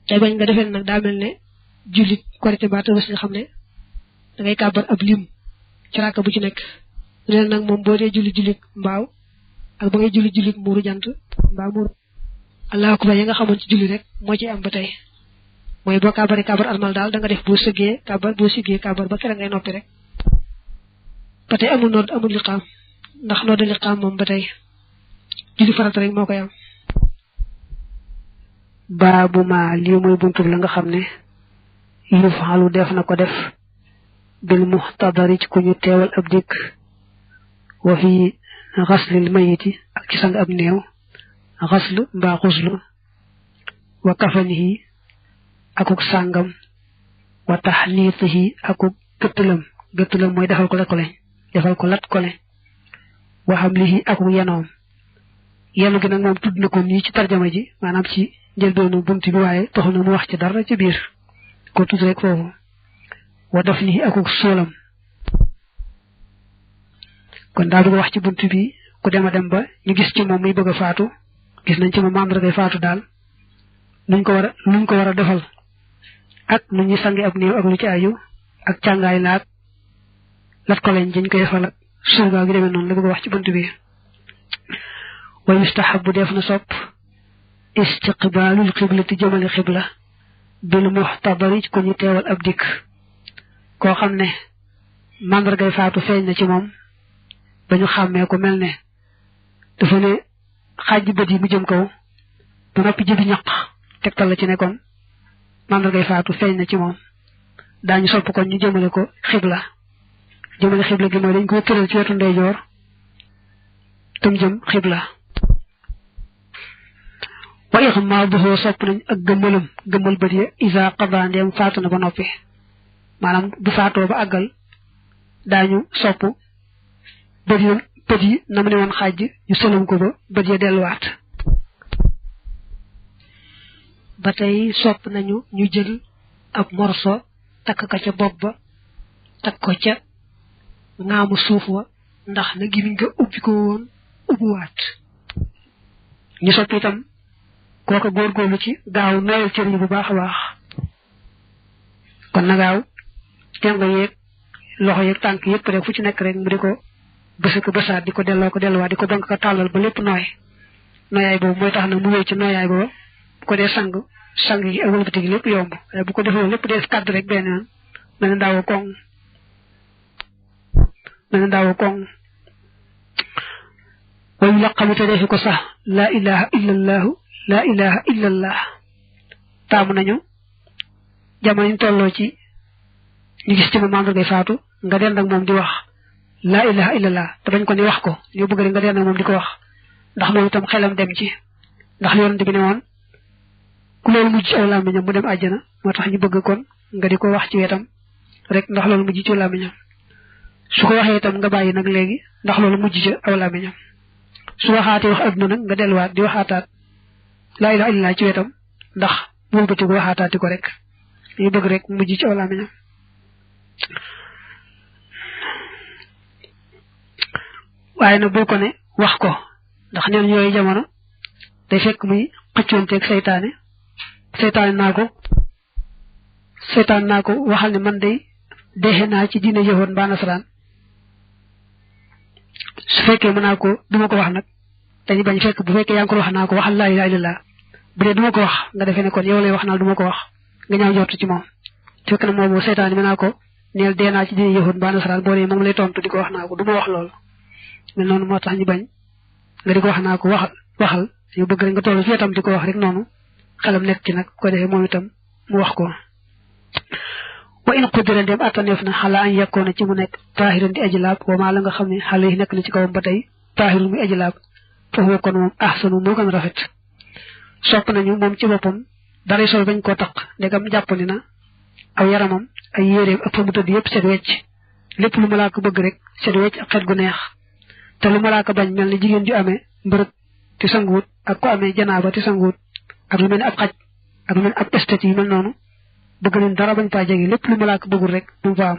tey bañ nga defee nag daa mel ne jullit korite ba tabaski nga xam ne da ngay kàbbar ab lim ci ràkka bu ci nekk leen nag moom boo dee jullit mbaaw ak ba ngay jullit muuru jant mbaa muuru allahu akbar ya nga xamoon ci julli rek moo ci am ba tey mooy boo kàbbaree kàbbar almal daal da nga def boo sëggee kàbbar boo siggee kàbbar ba kera ngay noppi rek ba tey amul nodd amul liqaam ndax nodd liqaam moom ba tey julli farata rek moo koy am baabu ma lii mooy buntu la nga xam ne yufalu def na ko def bil muhtadari ci ku ñu teewal ab dikk wa fi xaslil mayiti ak ci sang ab néew xaslu mbaa xuslu wa kafanihi akuk sàngam wa taxniitihi akuk gëttalam mooy defal ko lat kole wa xamlihi akuk yenoom yenu gi nag moom tudd na ko nii ci tarjama ji maanaam ci njëlbeenu bunt bi waaye taxul na mu wax ci dara ci biir ko tudd rek foofu wa daf ni akuk soolam kon daa bëgg wax ci bunt bi ku dem a dem ba ñu gis ci moom muy bëgg a faatu gis nañ ci moom màndargay faatu daal nuñ ko war a defal ak nu ñuy sangi ab néew ak lu ci aju ak càngaay laag lat ko lañ dañ koy defal ak surga gi demee noonu la bëgg a wax ci bunt bi wa yustahabu def na sopp istiqbaalul xiblati jëmale xibla bil muxtadari ko ñu teewal ab dikk koo xam ne màndargay faatu feeñ na ci moom ba ñu xàmmee ko mel ne dafa ne xaaj bët yi mu jëm kaw ba noppi jëbi ñaq tegtal la ci ne kon màndargay faatu feeñ na ci moom daañu sopp kon ñu jëmale ko xibla gi mooy dañ ko tëral ci wetu ndeyjoor tam jëm xibla wa ixmaaduhu sopp nañ ak gëmmal bët ya isa qada ndeem faatu na ba noppi maanaam bu faatoo ba àggal daañu sopp bët yi na mu ne woon xaaj ñu sëlam ko ba bët ya delluwaat ba tey sopp nañu ñu jël ab morso takk ka ca bopp ba takk ko ca ngaamu suuf wa ndax na gimiñ nga ubbi ko woon ubbiwaat ñu sopp itam kooka góorgóorlu ci gaaw nooyal cër yi bu baax a baax kon na gaaw tengo yeeg loxo yeeg tànk yëpp rek fu ci nekk rek mu di ko bësa ko bësaat di ko delluwaat di ko donk ko tàllal ba lépp nooyaay boobu mooy tax nag mu wéy ci nooyaay boobu bu ko dee sang yi ak wëlbati gi lépp yomb waaye bu ko defee lépp dee kàdd rek benn yoon mel ne ndaawoo koŋ wayu laqamite defi ko sax laa ilaha illallahu laa ilaha illallah taamu nañu jamono ñu tolloo ci ñu gis ci moom mandargay faatu nga dend ak moom di wax la ilaha illallah te bañ ko ni wax ko ñu bëgg rek nga dend ak moom di ko wax ndax loolu itam xelam dem ci ndax yonent bi ne woon ku loolu mujj ci aw làmmiñam mu dem àjjana moo tax ñu bëgg kon nga di ko wax ci wetam rek ndax loolu mujj ci aw làmmiñam su ko waxee itam nga bàyyi nag léegi ndax loolu mujj ci aw làmmiñam su waxaatee wax adduna nag nga delluwaat di waxaataat laa ilaha illallah ci wetam ndax wëlbatiku waxaataati ko rek ñu bëgg rek mujj ci aw làmmiñam waaye nag bul ko ne wax ko ndax neen yooyu jamono day fekk muy xëccoonteeg seytaane naa ko waxal ne man day deexe naa ci diine yahood mbaa nasaraan su fekkee mën naa ko duma ko wax nag dañu bañ fekk bu fekkee yaa ngi ko wax naa ko waxal laa ilaaha illallaah bu dee duma ko wax nga defee ne kon yow lay wax naa duma ko wax nga ñaaw jortu ci moom fekk na moom seytaane mën naa ko neel dee naa ci diine yahood mbaa nasaraan boo dee moom lay tontu di ko wax naa ko duma wax loolu mel noonu moo tax ñu bañ nga di ko wax naa ko waxal ñu bëgg rek nga toll ci itam di ko wax rek noonu xelam nekk ci nag ko defee moom itam mu wax ko wa in qudira dem attaneef na xalaa an yakkoona ci mu nekk taahiran di aji laab wa maa la nga xam ne xale yi nekk na ci kawam ba tey taahirun muy aji laab foofu kon moom ahsanu moo gën a rafet sopp nañu moom ci boppam dara sol bañ koo taq ndegam jàppandi na aw yaramam ay yéreem ak fa mu tëdd yëpp set wecc lépp lu malaaka bëgg rek set wecc ak xet gu neex te lu malaaka bañ mel ni jigéen ju amee mbërëg ti sanguwut ak ko amee janaaba ti sanguwut ak lu mel ni ab xaj ak lu mel ni ab estet yi mel noonu bëgg leen dara bañ faa jege lépp lu malaaka bëggul rek du fa am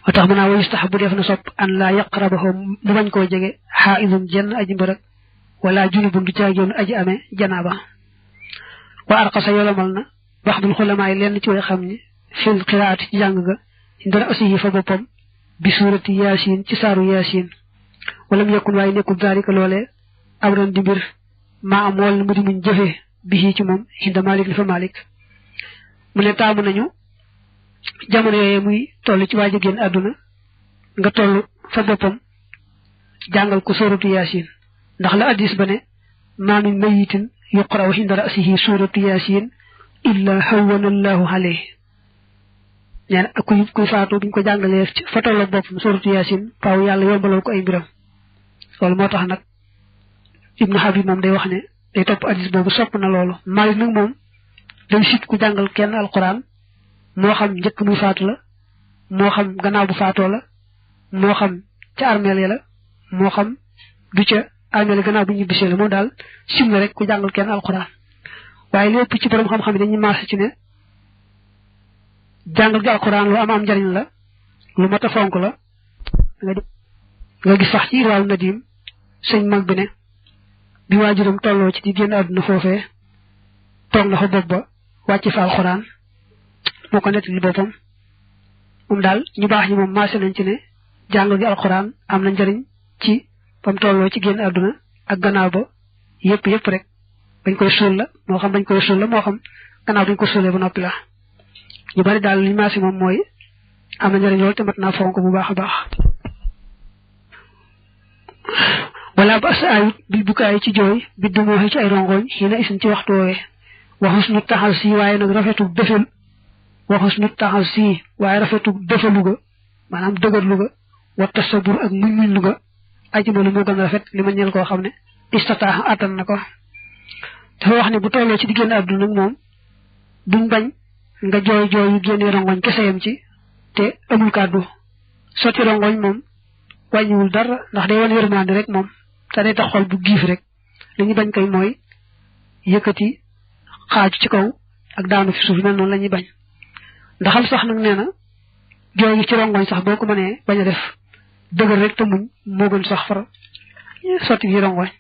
moo tax mën naa wa yustahabu def na sopp an laa yaqrabahu mu bañ koo jege xaaidun jenn aji mbërëg wala junubun du caageenu aji amee janaaba wa arqasa yolomal na baxdul xulamaa yi lenn ci way xam ni fil qiraati ci jàng ga ndara aussi yi fa boppam bi suurati yaasin ci saaru yaasin wala mu yekkun waaye nekkul daalika loolee amran di mbir maa am wala mu di muñ jëfee bi ci moom hinda malik li fa malik mu ne taamu nañu jamono yooyu muy toll ci waaj a génn àdduna nga toll fa boppam jàngal ko suuratu yaasin ndax la addis ba ne maa min mayitin yuqra'u hinda ra'sihi suuratu yaasin illa hawwana allahu alayhi nee na kuy faatu buñ ko jàngalee fa tolloog boppam suuratu yaasin faaw yàlla yombalal ko ay mbiram loolu moo tax nag ibnu habib moom day wax ne day topp addis boobu sopp na loolu Maalik nag moom day sit ku jàngal kenn alquran moo xam njëkk muy faatu la moo xam gannaaw bu faatoo la moo xam ca armeel ya la moo xam du ca armeel ya gannaaw bu ñibbisee la moom daal sim na rek ku jàngal kenn alquran waaye lépp ci borom xam-xam yi dañuy maase ci ne jàngal gi alquran lu am njariñ la lu mat a fonk la nga gis sax ci Irwaaw Nadim sëñ mag bi ne bi waajuram tolloo ci di génn àdduna foofee toog na fa bopp ba wàcc fa alxuraan moo ko nettali boppam moom daal ñu baax ñi moom maase nañ ci ne jàngal gi alxuraan am na njariñ ci bam tolloo ci génn àdduna ak gannaaw ba yëpp rek bañ koy suul la moo xam bañ koy suul la moo xam gannaaw bañ ko suulee ba noppi la ñu bari daal li maase moom mooy am na njariñ loolu te mat naa fonk bu baax a baax wala ba sa ayut bil bukaay ci jooy biddu moo ci ay rongoñ xina isin ci waxtu woowee waxus nu taxal si waaye nag rafetu defal waxus nu taxal si waaye rafetu defalu ga maanaam dëgërlu ga wa tasabur ak muñ lu ga ajimalu moo gën a rafet li ma ñeel koo xam ne istataax attan na ko dafa wax ne bu tollee ci diggéen àdduna nag moom duñ bañ nga jooy yu génnee rongoñ kese yam ci te amul kàddu sotti rongoñ moom wàññiwul dara ndax day wan yërmande rek moom te day tax xol bu giif rek li ñu bañ koy mooy yëkkati xaaju ci kaw ak daanu fi suuf mel noonu la ñuy bañ ndaxam sax nag nee na jooy gi ci rongoñ sax boo ko mënee bañ a def dëgër rek te muñ moo gën sax far sotti gi rongoñ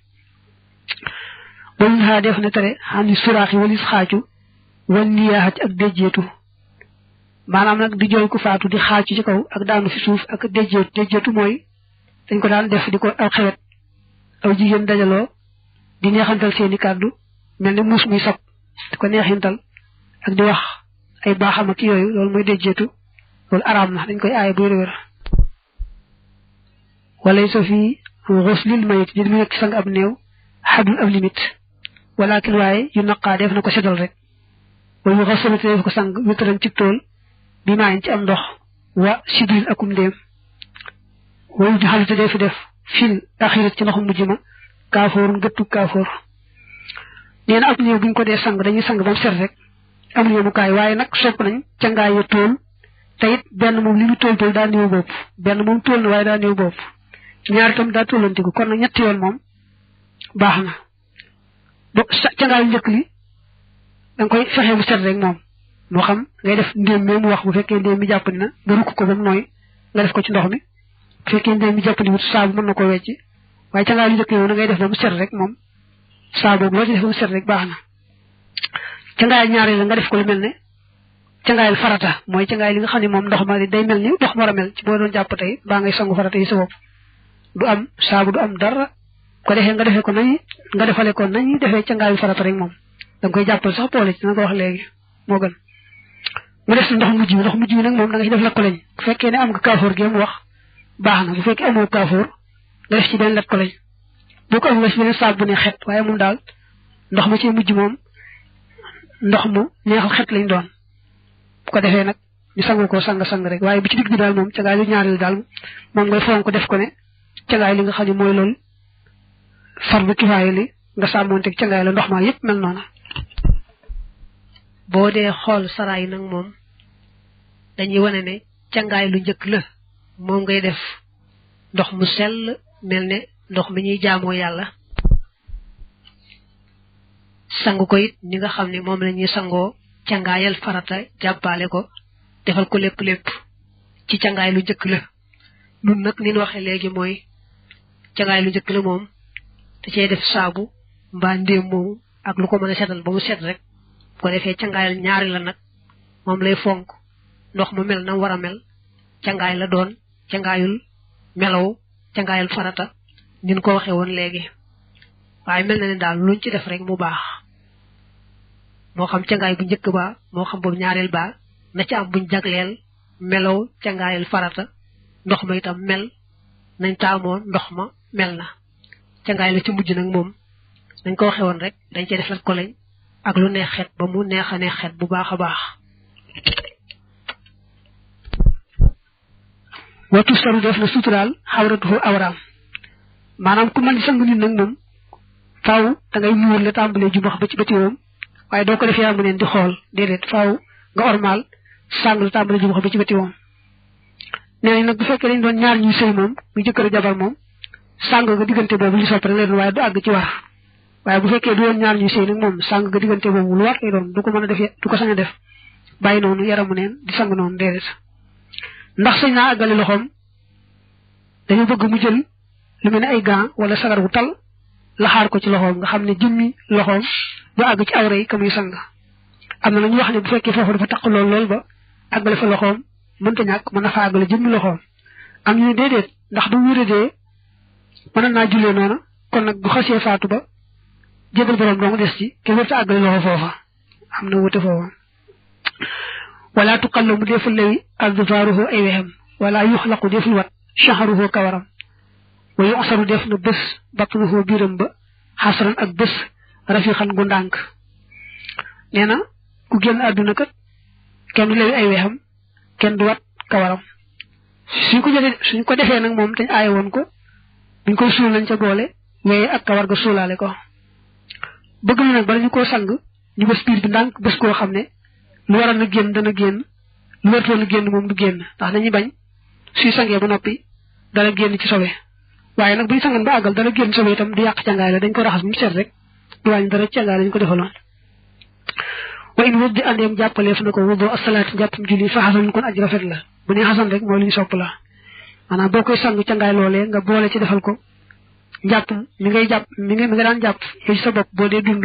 wañu xaa def ne tere xam ni suraax yi walis xaaju wan niyaaxat ak déjjeetu maanaam nag di jooy ku faatu di xaaju ci kaw ak daanu fi suuf ak déjjeetu mooy dañ ko daan def di ko aw xewet aw jigéen dajaloo di neexantal seeni kàddu mel ni muus muy sab di ko neexintal ak di wax ay baaxam ak yooyu loolu mooy déjjeetu loolu araam na dañ koy aaye bu wér walay sa fii xuslil mayit di mu nekk sang ab néew xadul ab limite walakin waaye yu naqaa def na ko seddal rek wala yu xasalu te def ko sang witaran ci tool bi maayin ci am ndox wa sidrin akum ndéem wayu di xalu te def def fil axirat ci ndoxum mujj ma kaafoor gëttu kaafoor nee na ab néew buñ ko dee sang dañuy sang ba mu set rek am yéemukaay waaye nag sopp nañ ca ngaay ya tool te it benn moom li mu tool daa néew bopp benn moom tool na waaye daa néew bopp ñaar itam daa tollantiku kon nag ñetti yoon moom baax na ba ca ngaay njëkk li da nga koy fexe mu set rek moom moo xam ngay def ndéem mi mu wax bu fekkee ndéem mi jàppandi na nga rukk ko ba mu nooy nga def ko ci ndox mi bu fekkee ndéem mi jàppandi wut saabu mën na ko wecci waaye ca ngaay lu njëkk yow na ngay def ba mu set rek moom saabu loo ci def ba mu set rek baax na ca ngaay ñaareel la nga def ko lu mel ne ca ngaayal farata mooy ca ngaay li nga xam ne moom ndox ma day mel ni ndox ma war a mel ci boo doon jàpp tey baa ngay sangu farata yi sa bopp du am saabu du am dara ko defee nga defee ko nañu nga defale ko nañu defee ca ngaayu farata rek moom da nga koy jàppal sax boole ci na ko wax léegi moo gën mu des ndox mujj mi nag moom da nga ci def la ko lañ bu fekkee ne am nga kaafoor gi mu wax baax na bu fekkee amoo kaafoor nga def ci benn lat ko lañ boo ko am nga ci beneen saabu bu ne xet waaye moom daal ndox ma ci mujj moom ndox mu neexal xet lañ doon bu ko defee nag ñu sangu ko sang rek waaye bi ci digg bi daal moom ca ngaay lu ñaareel daal moom ngay fonk def ko ne ca ngaay li nga xam ne mooy loolu fardu kifaaya li nga sàmmoonteeg ca ngaay la ndox ma yépp mel noona boo dee xool saraay nag moom dañuy wane ne ca ngaay lu njëkk la moom ngay def ndox mu sell mel ne ndox mi ñuy jaamoo yàlla sangu ko it ñi nga xam ne moom la ñuy sangoo cangaayal farata jàppale ko defal ko lépp ci cangaay lu njëkk la nun nag ni ñu waxee léegi mooy cangaay lu njëkk la moom te cee def saabu mbaa ndéem moomu ak lu ko mën a setal ba mu set rek bu ko defee cangaayal ñaari la nag moom lay fonk ndox mu mel na war a mel cangaay la doon cangaayul melaw cangaayal farata ni ñu ko waxee woon léegi waaye mel na ne daal luñ ci def rek mu baax moo xam cangaay bu njëkk ba moo xam boobu ñaareel ba na ci am buñ jagleel melaw cangaayal farata ndox ma itam mel nañ taamoon ndox ma mel na cangaay la ci mujj nag moom dañ ko waxe woon rek dañ cey def lat ko lañ ak lu neex xet ba mu neex a neex xet bu baax a baax watu saru def na suturaal xawratuhu awraam maanaam ku mën sang nit nag moom faaw da ngay muur la tàmbalee jumax ba ci bëti woom waaye doo ko def yaa mu neen di xool déedéet faaw nga ormal sàng la tàmbalee jumax ba ci bëti woom nee nañ nag bu fekkee dañ doon ñaar ñuy sëy moom mu jëkkër jabar moom sàng nga diggante boobu li sopp rek lay doon waaye du àgg ci war waaye bu fekkee du woon ñaar ñuy sëy nag moom sàng nga diggante boobu lu war lay doon du ko mën a def du ko sañ a def bàyyi noonu yaramu neen di sang noonu déedéet ndax sañ naa àggale loxoom dañu bëgg mu jël lu mel ne ay gants wala sagar wu tal laxaar ko ci loxoom nga xam ne jëmmi loxoom du àgg ci awra yi ka muy sang am na lu ñu wax ne bu fekkee foofu dafa taq lool ba àggale fa loxoom mënta ñàkk mën na fa àggale jëmmi loxoom am ñu ne déedéet ndax bu wéradee mën naa jullee noona kon nag bu xasee faatu ba jébal borom dong des ci kenn warta àggale loxo foofa am na wute foofa wala tuqallu mu deful lewi adfaaruhu ay wexem wala yuxlaqu deful wat shahruhu kawaram wa yuxsaru def na bés batnuhu biiram ba xasran ak bés rafiqan gu ndànk nee na ku génn àdduna kat kenn du lewi ay wexam kenn du wat kawaram suñ ko defee nag moom dañ aaye woon ko buñ koy suul lañ ca boole weye ak kawar ga suulaale ko bëgg na nag bala ñu koo sang ñu bés biir bi ndànk bés koo xam ne lu waroon a génn dana génn lu wartoon a génn moom du génn ndax dañuy bañ suy sangee ba noppi dana génn ci sobe waaye nag buñ sangan ba àggal dana génn sobe itam du yàq cangaay la dañ ko raxas bu mu set rek du wàññi dara cangaay la ñu ko defaloon wa in wuddi andeem jàppaleef na ko wudu asalaati njàppam julli fa xasan kon aj rafet la bu ne xasan rek mooy lu ñu sopp la maanaam boo koy sang cangaay loolee nga boole ci defal ko njàpp mi ngay jàpp mi nga daan jàpp yow ci sa bopp boo dee dund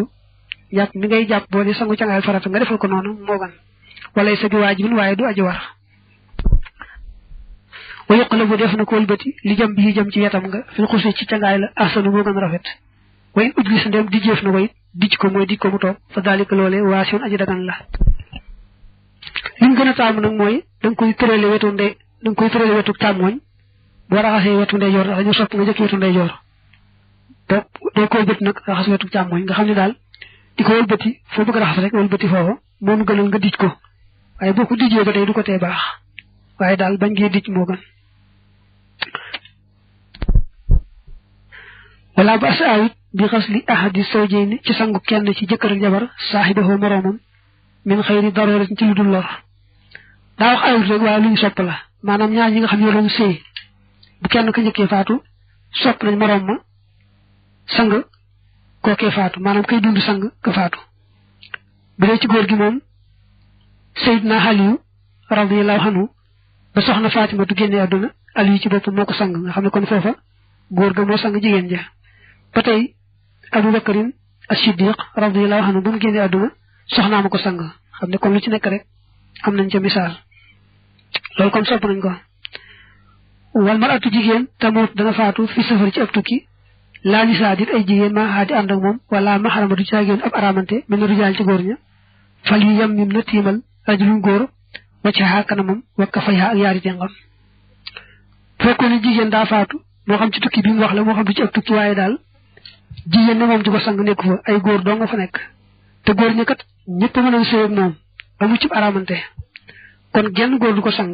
jàpp mi ngay jàpp boo dee sangu cangaayal farata nga defal ko noonu moo gan wala sa bi waajibin waaye du aji war wa yuqlabu def na ko wëlbati li jëm bi jëm ci wetam nga fil xusi ci cangaay la ahsanu moo gën rafet wa in ujlis ndem di jëf na ko it dij ko mooy dij ko mu toog fa daalika loolee waasiun aji dagan la li mu gën a taamu nag mooy da nga koy tërale wetu càmmooñ boo raxasee wetu ndeyjoor dañu sopp nga jëkk wetu ndeyjoor doo koy bët nag raxas wetu càmmooñ nga xam ne daal di ko wëlbati foo bëgg raxas rek wëlbati foofu moom gënal nga dij ko waaye boo ko dijee ba tey du ko tee baax waaye daal bañ ngee dij moo gën wala ba sa awit bi xasli ahadi zawjayni ci sangu kenn ci jëkkër ak jabar saahibahu moroomam min xëyri darooratin ci lu dul lor daa wax awit rek waaye lu ñu sopp la maanaam ñaar ñi nga xam ne doon sëy bu kenn ka njëkkee faatu sopp nañ moroom ma sang kookee faatu maanaam kay dund sang ka faatu bu dee ci góor gi moom Seydina Aliyu radiyallahu anhu ba soxna Fatima du génne àdduna Aliyu ci boppam moo ko sang nga xam ne kon foofa góor ga moo sang jigéen ja ba tey Abu Bakarin as-Siddiq radiyallahu anhu bu mu génne àdduna soxnaa ma ko sang xam ne kon lu ci nekk rek am nañ ca misaal loolu kon sopp nañ ko wal maratu jigéen tamuut dana faatu fi safar ci ab tukki laa nisaa dit ay jigéen maa xaadi ànd ak moom wala maxarama du caagéen ab aramante mel na rijaal ci góor ña fal yu yam mim na tiimal rajulun góor wacca xaa kanamam wakka fay xaa ak yaari jengam fekkoon ne jigéen daa faatu moo xam ci tukki bi mu wax la moo xam du ci ab tukki waaye daal jigéen ne moom di ko sang nekku fa ay góor doo nga fa nekk te góor ñi kat ñëpp mën a sëy ak moom amu ci aramante kon genn góor du ko sang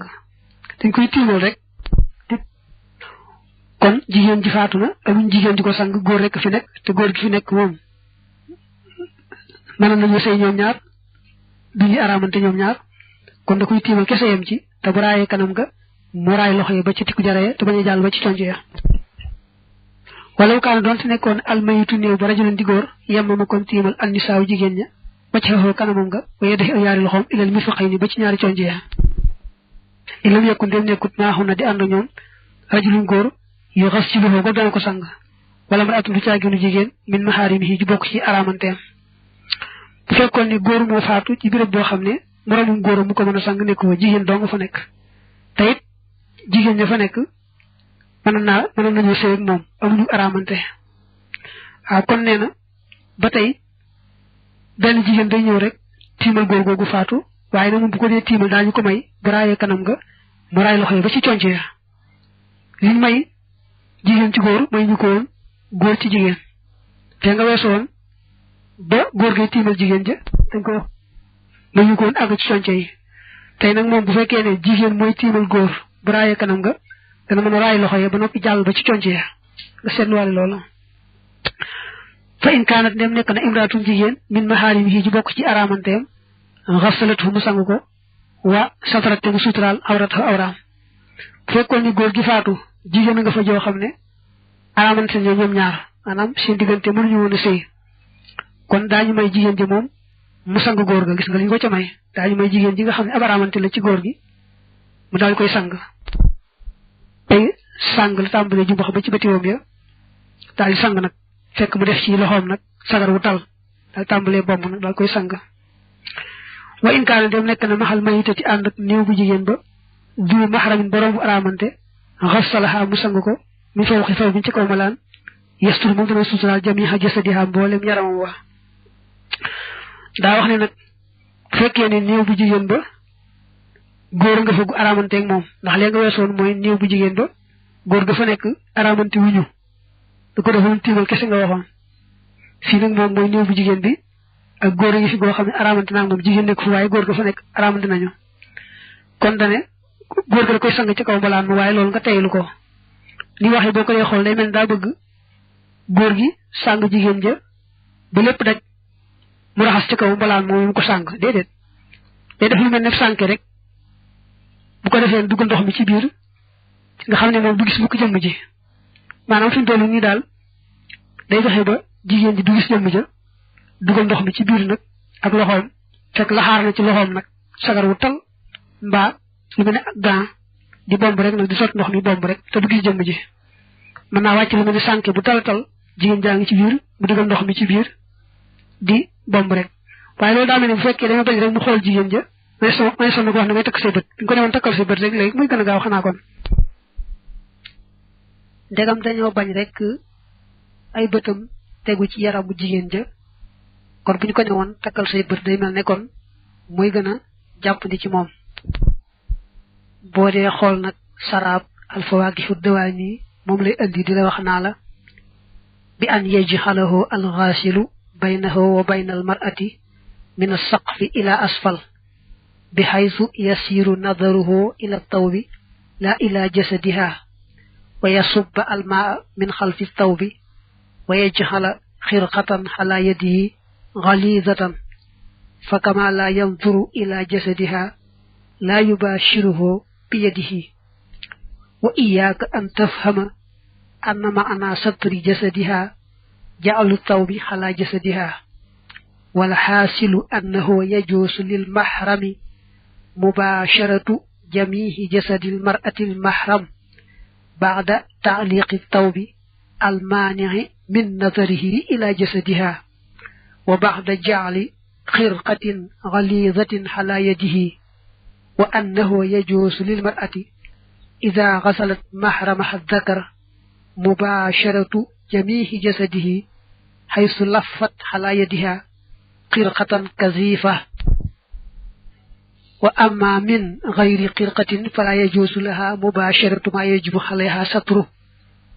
dañ koy tiimal rek kon jigéen ji faatu na amuñ jigéen ji ko sang góor rek fi nekk te góor gi fi nekk moom mënoon nañu sëy ñoom ñaar duñu aramante ñoom ñaar kon da koy tiimal kese yam ci te bu raayee kanam ga mu raay loxo yi ba ci tikku jaree te bañ a jàll ba ci conc ya wala kaana doon te nekkoon almayitu néew ba rajulan di góor yemma ma kon tiimal annisaaw jigéen ña ba ci xeexoo kanamam nga waye def yaari loxoom ilal mirfaqayni ni ba ci ñaari conc ya ilam yekku ndem nekkut maaxu na di ànd ñoom rajulun góor yu xas ci loxo ko dana ko sang wala mar atum du caaginu jigéen min maharimihi ju bokk ci aramanteem bu fekkoon ni góor moo faatu ci béréb boo xam ne moroomum góor mu ko mën a sang nekk fa jigéen doo nga fa nekk te it jigéen ña fa nekk mën nañu sëy ak moom amuñu aramante kon nee na ba tey benn jigéen day ñëw rek tiimal góor googu faatu waaye nag moom bu ko dee tiimal daañu ko may bu raayee kanam nga mu raay loxo yi ba ci conc ya liñ may jigéen ci góor may ñu ko woon góor ci jigéen te nga weesu woon ba góor gay tiimal jigéen ja dañ ko wax may ñu ko woon àgg ci conc yi tey nag moom bu fekkee ne jigéen mooy tiimal góor bu raayee kanam nga dana mën a raay loxo ya ba noppi jàll ba ci conc ya nga seetluwaale loolu fa in kaanat ndem nekk na imraatum jigéen min maharimihi ji bokk ci aramanteem xasalatu mu sang ko wa satarat te mu suturaal awrata awraam bu fekkoon ni góor gi faatu jigéen a nga fa joo xam ne aramante ne ñoom ñaar maanaam seen diggante mënuñu woon a sëy kon daañu may jigéen ji moom mu sang góor ga gis nga li ñu ko ca may daañu may jigéen ji nga xam ne ab aramante la ci góor gi mu daal koy sang tey sang la tàmbalee jumbax ba ci batiwoom ya daal di sang nag fekk mu def ci loxoom nag sagar wu tal daal tàmbalee bomb nag daal koy sang wa in kaana dem nekk na maxal mayita ci ànd ak néew bu jigéen ba du maxaramin borom bu aramante xasalaha mu sang ko mi faw xi faw bi ci kaw malaan yestur moom dana suturaal jamiha jasadiha mboolem yaramam wax daa wax ne nag bu fekkee ne néew bu jigéen ba góor nga fa gu aramanteeg moom ndax léegi nga weesoon mooy néew bu jigéen ba góor ga fa nekk aramante wuñu da ko defoon tiimal kese nga waxoon fii nag moom mooy néew bu jigéen bi ak góor a ngi fi goo xam ne aramante naa moom jigéen nekk fa waaye góor ga fa nekk aramante nañu kon dane góor ga da koy sang ci kaw mbalaan ma waaye loolu nga teylu ko li waxee boo ko dee xool day mel daa bëgg góor gi sang jigéen ja ba lépp daj mu raxas ci kaw mbalaan moom mu ko sang déedéet day def lu mel ne sànke rek bu ko defee dugg ndox mi ci biir nga xam ne moom du gis bu ko jëmm ji maanaam fi mu toll nii daal day fexe ba jigéen ji du gis jëmm ja dugal ndox mi ci biir nag ak loxoom fekk laxaar na ci loxoom nag sagar wu tal mbaa lu mel ne ak gant di bomb rek nag di sot ndox mi bomb rek te du gis jëmm ji mën naa wàcc lu mel ne sànke bu tal jigéen jaa ngi ci biir mu dugal ndox mi ci biir di bomb rek waaye loolu daa mel ne bu fekkee dama bañ rek mu xool jigéen ja may sonn ko wax ne may takk say bët ñu ko ne woon takkal say bët rek léegi muy gën a gaaw xanaa kon ndegam dañoo bañ rek ay bëtam tegu ci yaramu jigéen ja kon bu ñu ko ne woon takkal say bët day mel ne kon muy gën a jàppandi ci moom boo dee xool nag saraab alfawaakihu dawaani moom lay indi di la wax naa la bi an yajxalahu alxaasilu بينه وبين المرأة من السقف إلى أسفل بحيث يسير نظره إلى الثوب لا إلى جسدها ويصب الماء من خلف الثوب ويجعل خرقة على يده غليظة فكما لا ينظر إلى جسدها لا يباشره بيده. وإياك أن تفهم أن معنى ستر جسدها جعل الثوب على جسدها، والحاصل أنه يجوز للمحرم مباشرة جميع جسد المرأة المحرم بعد تعليق الثوب المانع من نظره إلى جسدها، وبعد جعل خرقة غليظة على يده، وأنه يجوز للمرأة إذا غسلت محرمها الذكر مباشرة جميع جسده حيث لفت على يدها خرقة كثيفة. وأما من غير خرقة فلا يجوز لها مباشرة ما يجب عليها ستره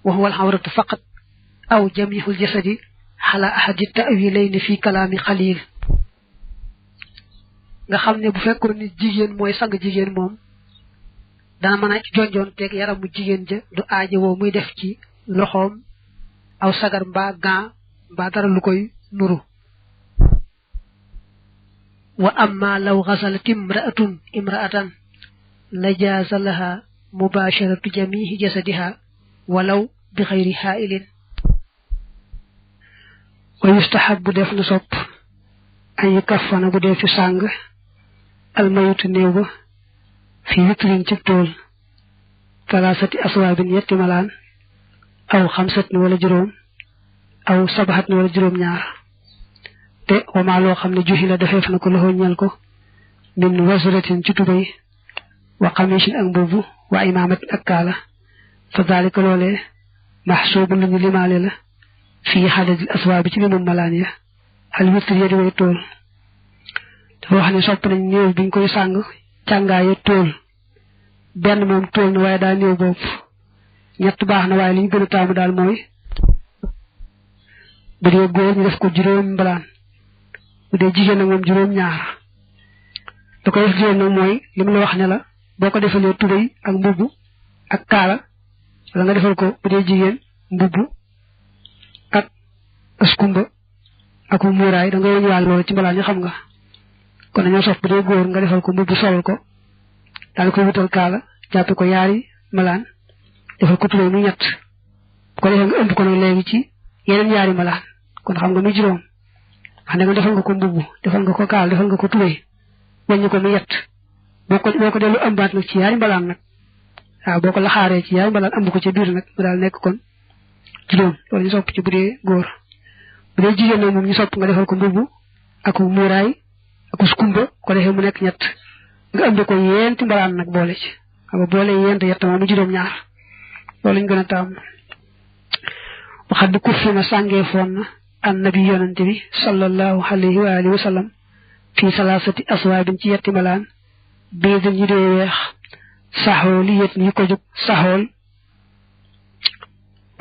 وهو العورة فقط أو جميع الجسد على أحد التأويلين في كلام خليل. nga xamne bu fekkon ni jigen moy sang jigen mom dana mëna jonjon tek yaramu jigen ja du aaje wo muy def ci loxom aw sagar mba ga ba dara lu koy nuru. wa amma law ghasalat imra'atan lajaza laha mubasharatu jami'i jasadiha walaw bi ghayri ha'ilin. wa yustahabbu def na sopp ay kafana bu def ci sang almayutu néew ba fi witrin ci tool talasati aswaabin yetti malaan aw xamsat wala juróom aw sabahat wala juróom ñaar te wama loo xam ne juxi la defeef na ko loxo ñal ko min wasratin ci tubay wa xamishin ak mbubu wa imamat ak kaala fa dalika loolee maxsuubu lu ñu limaale la fi xadadil aswaabi ci limum malaan ya al witr ya di way tool. dafa wax ne sopp nañ néew biñ koy sàng càngaaye tool benn moom tool na waaye daa néew bopp ñett baax na waaye li ñu gën a taamu daal mooy bu dee góor ñu def ko juróom mbalaan bu dee jigéen nag moom juróom ñaar. da ko def juróom nag mooy li mu la wax ne la boo ko defalee tubéy ak mbubb ak kaala wala nga defal ko bu dee jigéen mbubb ak askumba ak muuraay da nga wëñuwaal loolu ci mbalaan ñu xam nga. kon dañoo sopp bu dee góor nga defal ko mbubb solal ko daal koy wutal kaala jàppe ko yaari malaan defal ko tubéy muy ñett bu ko defee nga ëmb ko nag léegi ci yeneen yaari malaan kon xam nga muy juróom. wax ne nga defal nga ko mbubb defal nga ko kaala defal nga ko tubéy wàññi ko muy ñett boo ko dellu ëmbaat nag ci yaari mbalaan nag waaw boo ko laxaaree ci yaari mbalaan ëmb ko ci biir nag mu daal nekk kon juróom. loolu ñu sopp ci bu dee góor. bu dee jigéen nag moom ñu sopp nga defal ko mbubb ak muuraay ak skumba ko defee mu nekk ñett nga ëmb ko yent mbalaan nag boole ci xam nga boole yent yett moom mu juróom ñaar loolu ñu gën a taam. waxat bi kuffi na sàngee foon na annabi yonante bi sallallahu alayhi wa alihi wa sallam fi salasati aswaabin ci yetti malaan biidin ñu dee weex saxool yi yet ñi ko jóg saxool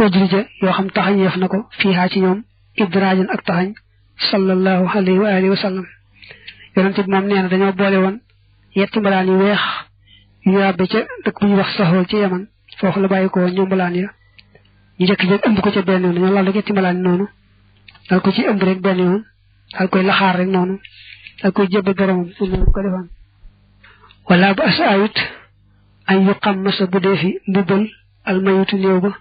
udrija yoo xam taxañeef na ko fiihaa ci ñoom idraajan ak taxañ sallallahu alayhi wa alihi wa sallam. yonante bi moom nee na dañoo boole woon yetti mbalaan yu weex yu yàbbe ca dëkk bu ñuy wax saxool ci yaman foofu la bàyyi ko woon ñoom mbalaan ya ñu jëkk-jëkk ëmb ko ca benn yoon dañoo lal rek yetti mbalaan noonu dal ko ci ëmb rek benn yoon dal koy laxaar rek noonu dal koy jébbal boromam noonu ko defaan. wala bu asaawit ay yu xam masa bu dee fi mbubbal almayutu néew ba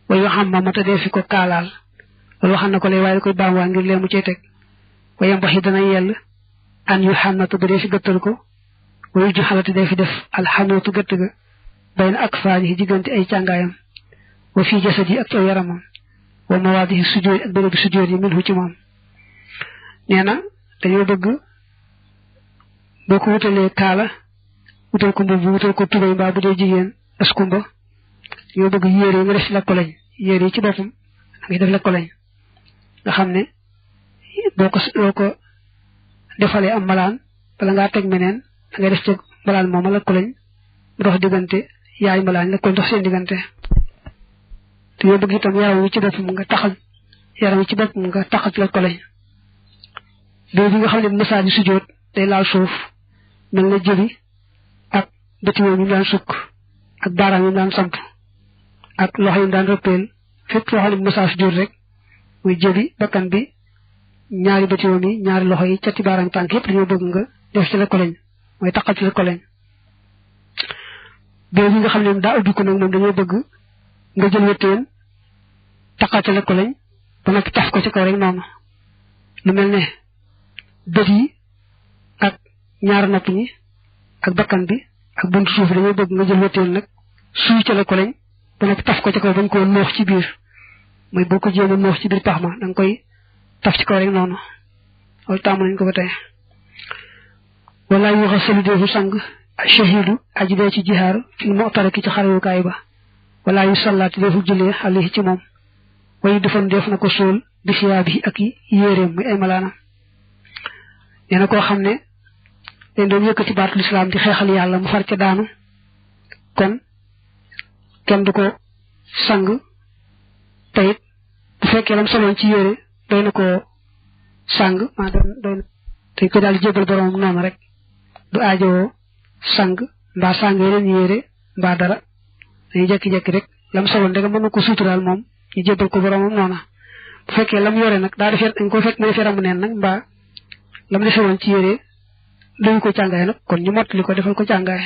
wa yu xam ma mata dee fi ko kaalaal loolu waxam na ko lay waaye da koy baamwaa ngir lee mu cay teg wayam baxi dana yell an yu xamnatu ba dee fi gëttal ko wayu ju xalati dee fi def alxanuutu gëtt ga bayna ak faani yi diggante ay càngaayam wa fii jasad yi ak ci yaramam wa mawaadihi sujjóot ak bérébi sujjóot yi minhu ci moom. nee na dañoo bëgg boo ko wutalee kaala wutal ko mbubb wutal ko tubéy mbaa bu dee jigéen askumba dañoo bëgg yére yi nga def ci la ko lañ yére yi ci boppam nga def la ko lañ nga xam ne boo ko defalee am malaan bala ngaa teg meneen da ngay def ci malaan moom la ko lañ mu dox diggante yaay malaan la ko dox seen diggante. te yoo bëgg itam yaram wi ci boppam nga taxal la ko lañ bi nga xam ne message yi sujjóot day laal suuf mel na jëbi ak bëti woom yi daan sukk ak baaraam yi daan samp ak loxo yi daan rëppeel fépp foo xam ne message sujjóot rek muy jëbi bakkan bi ñaari bëti woom yi ñaari loxo yi cati baaraam tànk yëpp dañoo bëgg nga def ci la koleñ mooy taqal ci la koleñ bi nga xam ne daa ubbi ko nag moom dañoo bëgg nga jël wëttéen taqal ci la koleñ ba noppi taf ko ci kaw rek noonu lu mel ne bët yi ak ñaar nopp ñi ak bakkan bi ak buntu suuf dañoo bëgg nga jël wëttéen nag suy ca la koleñ ba noppi taf ko ci kaw bañ koo noox ci biir mooy boo ko jéem a noox ci biir pax ma da nga koy taf ci kaw rek noonu loolu tàmm nañ ko ba tey wala yu xasalu deefu sang shahidu aji dee ci jihaar fi mu'taraki ci xarewukaay ba wala yu sallaati deefu jullee alayhi ci moom wayu defam def na ko suul bi siyaa bi ak yéeréem muy ay malaanam nee na koo xam ne dañ doon yëkkati baatu lislaam di xeexal yàlla mu far ca daanu kon kenn du ko sang tayit bu fekkee lam soloon ci yére doy na ko sang maa doy na tey ko daal di jébal borom noonu rek du aajowoo sang mbaa sang yeneen yére mbaa dara dañuy jekki-jekki rek lam soloon rek mën na ko suturaal moom ñu jébal ko boromam noona bu fekkee lam yore nag daa defee dañ ko fekk mu defee ramu neen nag mbaa lam desewoon ci yére dañu ko càngaay nag kon ñu mottali ko defal ko càngaay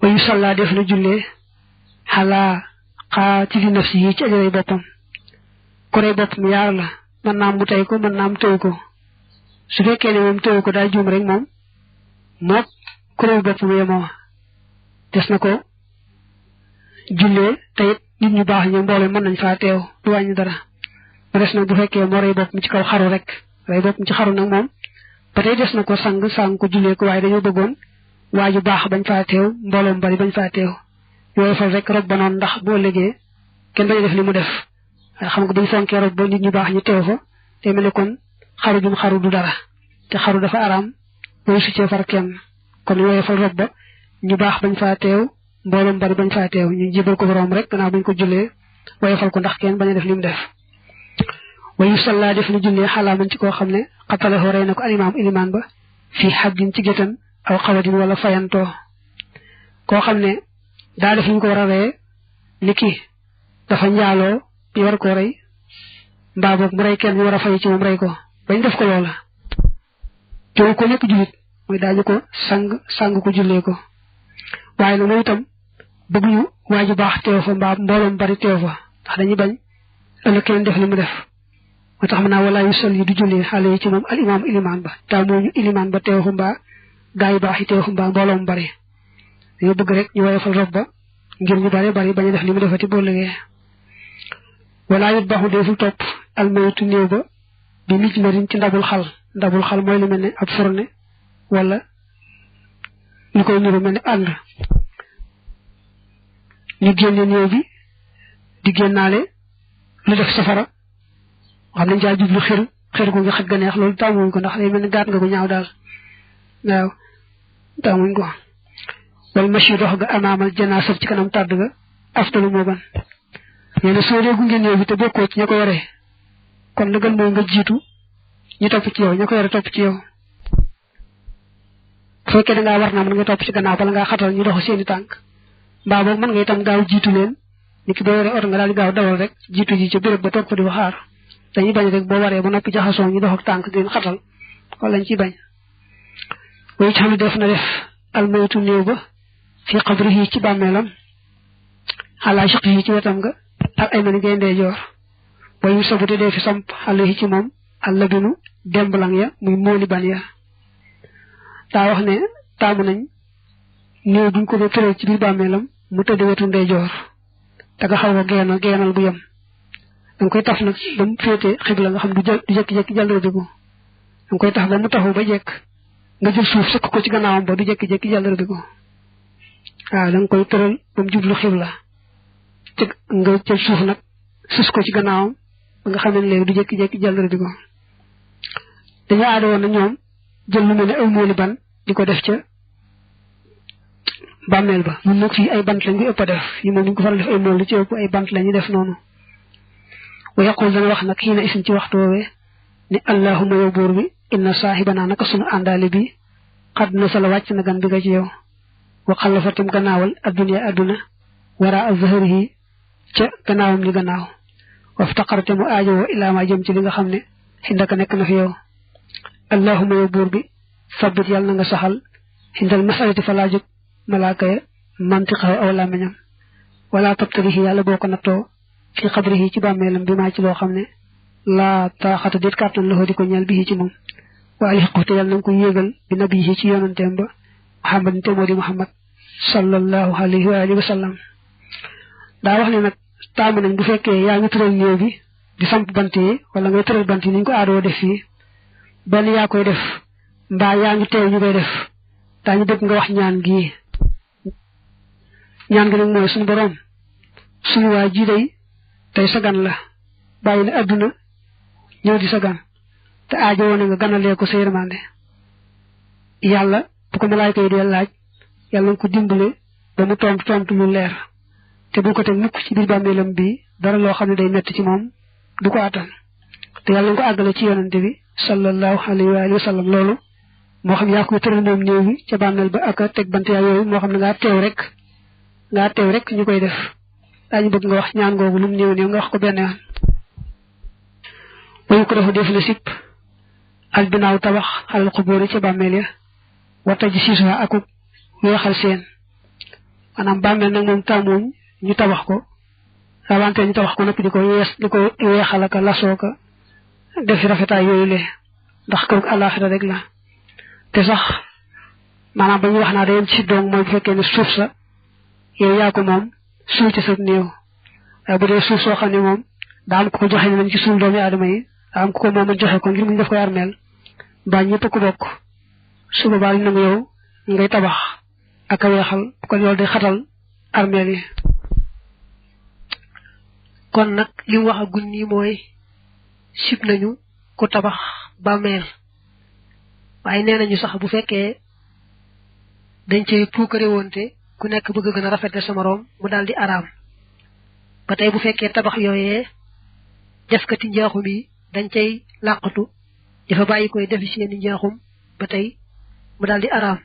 wayu salla def na jullee xalaa xaa ci li nafsi yi ci ajaray boppam korey boppam yaar la mën naam mu tey ko mën naam tëw ko su fekkee ne moom tëw ko daa juum rek moom mook korey boppam yemoo des na ko jullee te it nit ñu baax ñu mbooloo mën nañ faa teew du wàññi dara ba des nag bu fekkee moo rey boppam ci kaw xaru rek rey boppam ci xaru nag moom ba tey des na ko sang ko jullee ko waaye dañoo bëggoon waaju baax bañ faa teew mbooloom bari bañ faa teew yooyu fal rek rob ba noonu ndax boo légee kenn bañ def li mu def xam nga buñ fonkee rob ba nit ñu baax ñu teew fa te mel ne kon xaru jum xaru du dara te xaru dafa araam booy succee far kenn kon yooyu fal rob ba ñu baax bañ faa teew mbooloom bari bañ faa teew ñu jébal ko borom rek gannaaw bañ ko jullee waaye fal ko ndax kenn bañ def li mu def wayu salla def na jullee xalaa man ci koo xam ne xatalaxoo rey na ko alimaam ilimaan ba fii xaddin ci gétan aw xawadin wala fayantoo koo xam ne daa def ñu ko war a reye ni ki dafa njaaloo ñu war koo rey mbaa boog mu rey kenn ñu war a fay ci moom rey ko bañ def ko loola jow ko nekk jullit mooy daañu ko sang ko jullee ko waaye nag moom itam bëgg ñu waaju baax teew fa mbaa mbooloom bari teew fa ndax dañuy bañ ëllëg kenn def li mu def moo tax mën naa wala yu sol yi du jullee xale yi ci moom al imaam ilimaan ba taa moo ñu ilimaan ba teew fa mbaa gaa yu baax yi teew fa mbaa mbooloom bari dañoo bëgg rek ñu woyofal rob ba ngir ñu bari bañ a def li mu defati boo liggéey wala yut baaxu deful topp almaytu néew ba bi mij marin ci ndabul xal mooy lu mel ne ab fourne wala ñu koy niru mel ne ànd ñu génne néew bi di génnaale lu def safara xam nañ caa jublu xër gu nga xaj ga neex loolu tàmmuñ ko ndax day mel ne gaat nga ko ñaaw daal waaw tàmmuñ ko wal machi dox ga amaamal janaasa ci kanam tàdd ga aftalu moo gën nee na soo dee gunge néew bi te bokkoo ci ña ko yore kon la gën mooy nga jiitu ñu topp ci yow ña ko yore topp ci yow bu fekkee da ngaa war naa mën nga topp ci gannaaw bala ngaa xatal ñu dox seeni tànk mbaa boog mën nga itam gaaw jiitu leen ni ki boo yore oto nga daal di gaaw dawal rek jiitu ji ca béréb ba toog fa di fa xaar dañuy bañ rek boo waree ba noppi jaxasoo ñu dox ak tànk di leen xatal wala lañ ciy bañ way xam ne def na def almaytu néew ba fi qabrihi ci bàmmeelam ala shiqihi ci wetam nga ak ay mani ngay ndeyjoor wayu sabute dee fi samp alayhi ci moom allabinu demblang ya muy mooli ban ya daa wax ne taamu nañ néew duñ ko ba tëral ci biir bàmmeelam mu tëdd wetu ndeyjoor te nga xaw ko geenal bu yem danga koy taf nag ba mu féete xibla nga xam du jekki-jekki jàllarbiku danga koy taf ba mu taxu ba jekk nga jël suuf sëkk ko ci gannaawam ba du jekki-jekki jàllarbiku waaw danga koy tëral ba mu jublu xibla ci nga jël suuf nag sus ko ci gannaawam ba nga xam ne léegi du jekki-jekki jàllarbiku dañu aada woon na ñoom jël lu mel ne ay mooli ban di ko def ca bàmmeel ba ñun nag fii ay bant lañ ko ëpp a def yi moom ñu ko faral def ay mool li ci ëpp ay bant la ñu def noonu wa yaqul dana wax nag xii na isin ci waxtu woowee ni allahumma yow buur bi inna saahibana naka sunu àndaale bi xad nasala wàcc na gan bi nga ci yow wa xalafatim gannaawal adduna adduna wara azharihi ca gannaawam ni gannaaw waftaqarate mu aajowoo ilaa ma jëm ci li nga xam ne xindaka nekk na fi yow allahumma yow buur bi sabbit yàlla na nga saxal xindal masalati fa laajug malaaka ya mantiqahu aw làmmiñam wala tabtarihi yàlla boo ko nattoo fi xabrihi ci bàmmeelam bi maa ci loo xam ne laa taaxata déet kàttan loxo di ko ñeel bi ci moom wa alxiqu te yàlla na nga ko yéegal bi nabiyi ci yonanteem ba muhammad te moo di muhammad sallallahu alayhi wa alihi wa sallam daa wax ne nag taamu nañ bu fekkee yaa ngi tëral néew bi di samp bant yi wala ngay tëral bant yi ni ñu ko aadoo def fii benn yaa koy def mbaa yaa ngi teew ñu koy def daañu bëgg nga wax ñaan gi nag mooy suñu boroom suñu waa ji day tey sagan la bàyyi na adduna ñëw di sagan te aajo woon nga ganalee ko sa yërmande yàlla bu ko malaayka yi dee laaj yàlla nga ko dimbale ba mu tontu lu leer te bu ko teg mukk ci biir bàmmeelam bi dara loo xam ne day metti ci moom du ko attan te yàlla nga ko àggale ci yonante bi sallallahu alayhi wa sallam loolu moo xam yaa koy tëral moom néew bi ca bàmmeel ba ak teg bant yaa yooyu moo xam ne ngaa teew rek ñu koy def daañu bëgg nga wax ñaan googu lu mu néew nga wax ko benn yoon wayu ko dafa def la sipp albinaaw tabax xalal xubóori ca bàmmeel ya wata ji siisuwa akub weexal seen maanaam bàmmeel nag moom tàmmuñ ñu tabax ko rawante ñu tabax ko noppi di ko weexal ak lasoo ka def rafetaay yooyu le ndax kër àllaaxira rek la te sax maanaam ba ñu wax naa day ci doom mooy bu fekkee ne suuf sa yow yaa ko moom suul ci sa néew waaye bu dee suuf soo xam ne moom daa am ko joxe ne nañ ci suul doomi aadama yi daa am ko moom a joxe ko ngir mu def koy armeel mbaa ñëpp ko bokk su boobaa ñu nangu yow ngay tabax ak a weexal bu ko loolu day xatal armeel yi kon nag li mu wax a gun nii mooy sib nañu ku tabax bàmmeel waaye nee nañu sax bu fekkee dañ cey puukare woonte ku nekk bëgg gën a rafetle sa moroom mu daal di araam ba tey bu fekkee tabax yooyee defkati njaaxum yi dañ cay làqatu dafa bàyyi koy defi seeni njaaxum ba tey mu daal di araam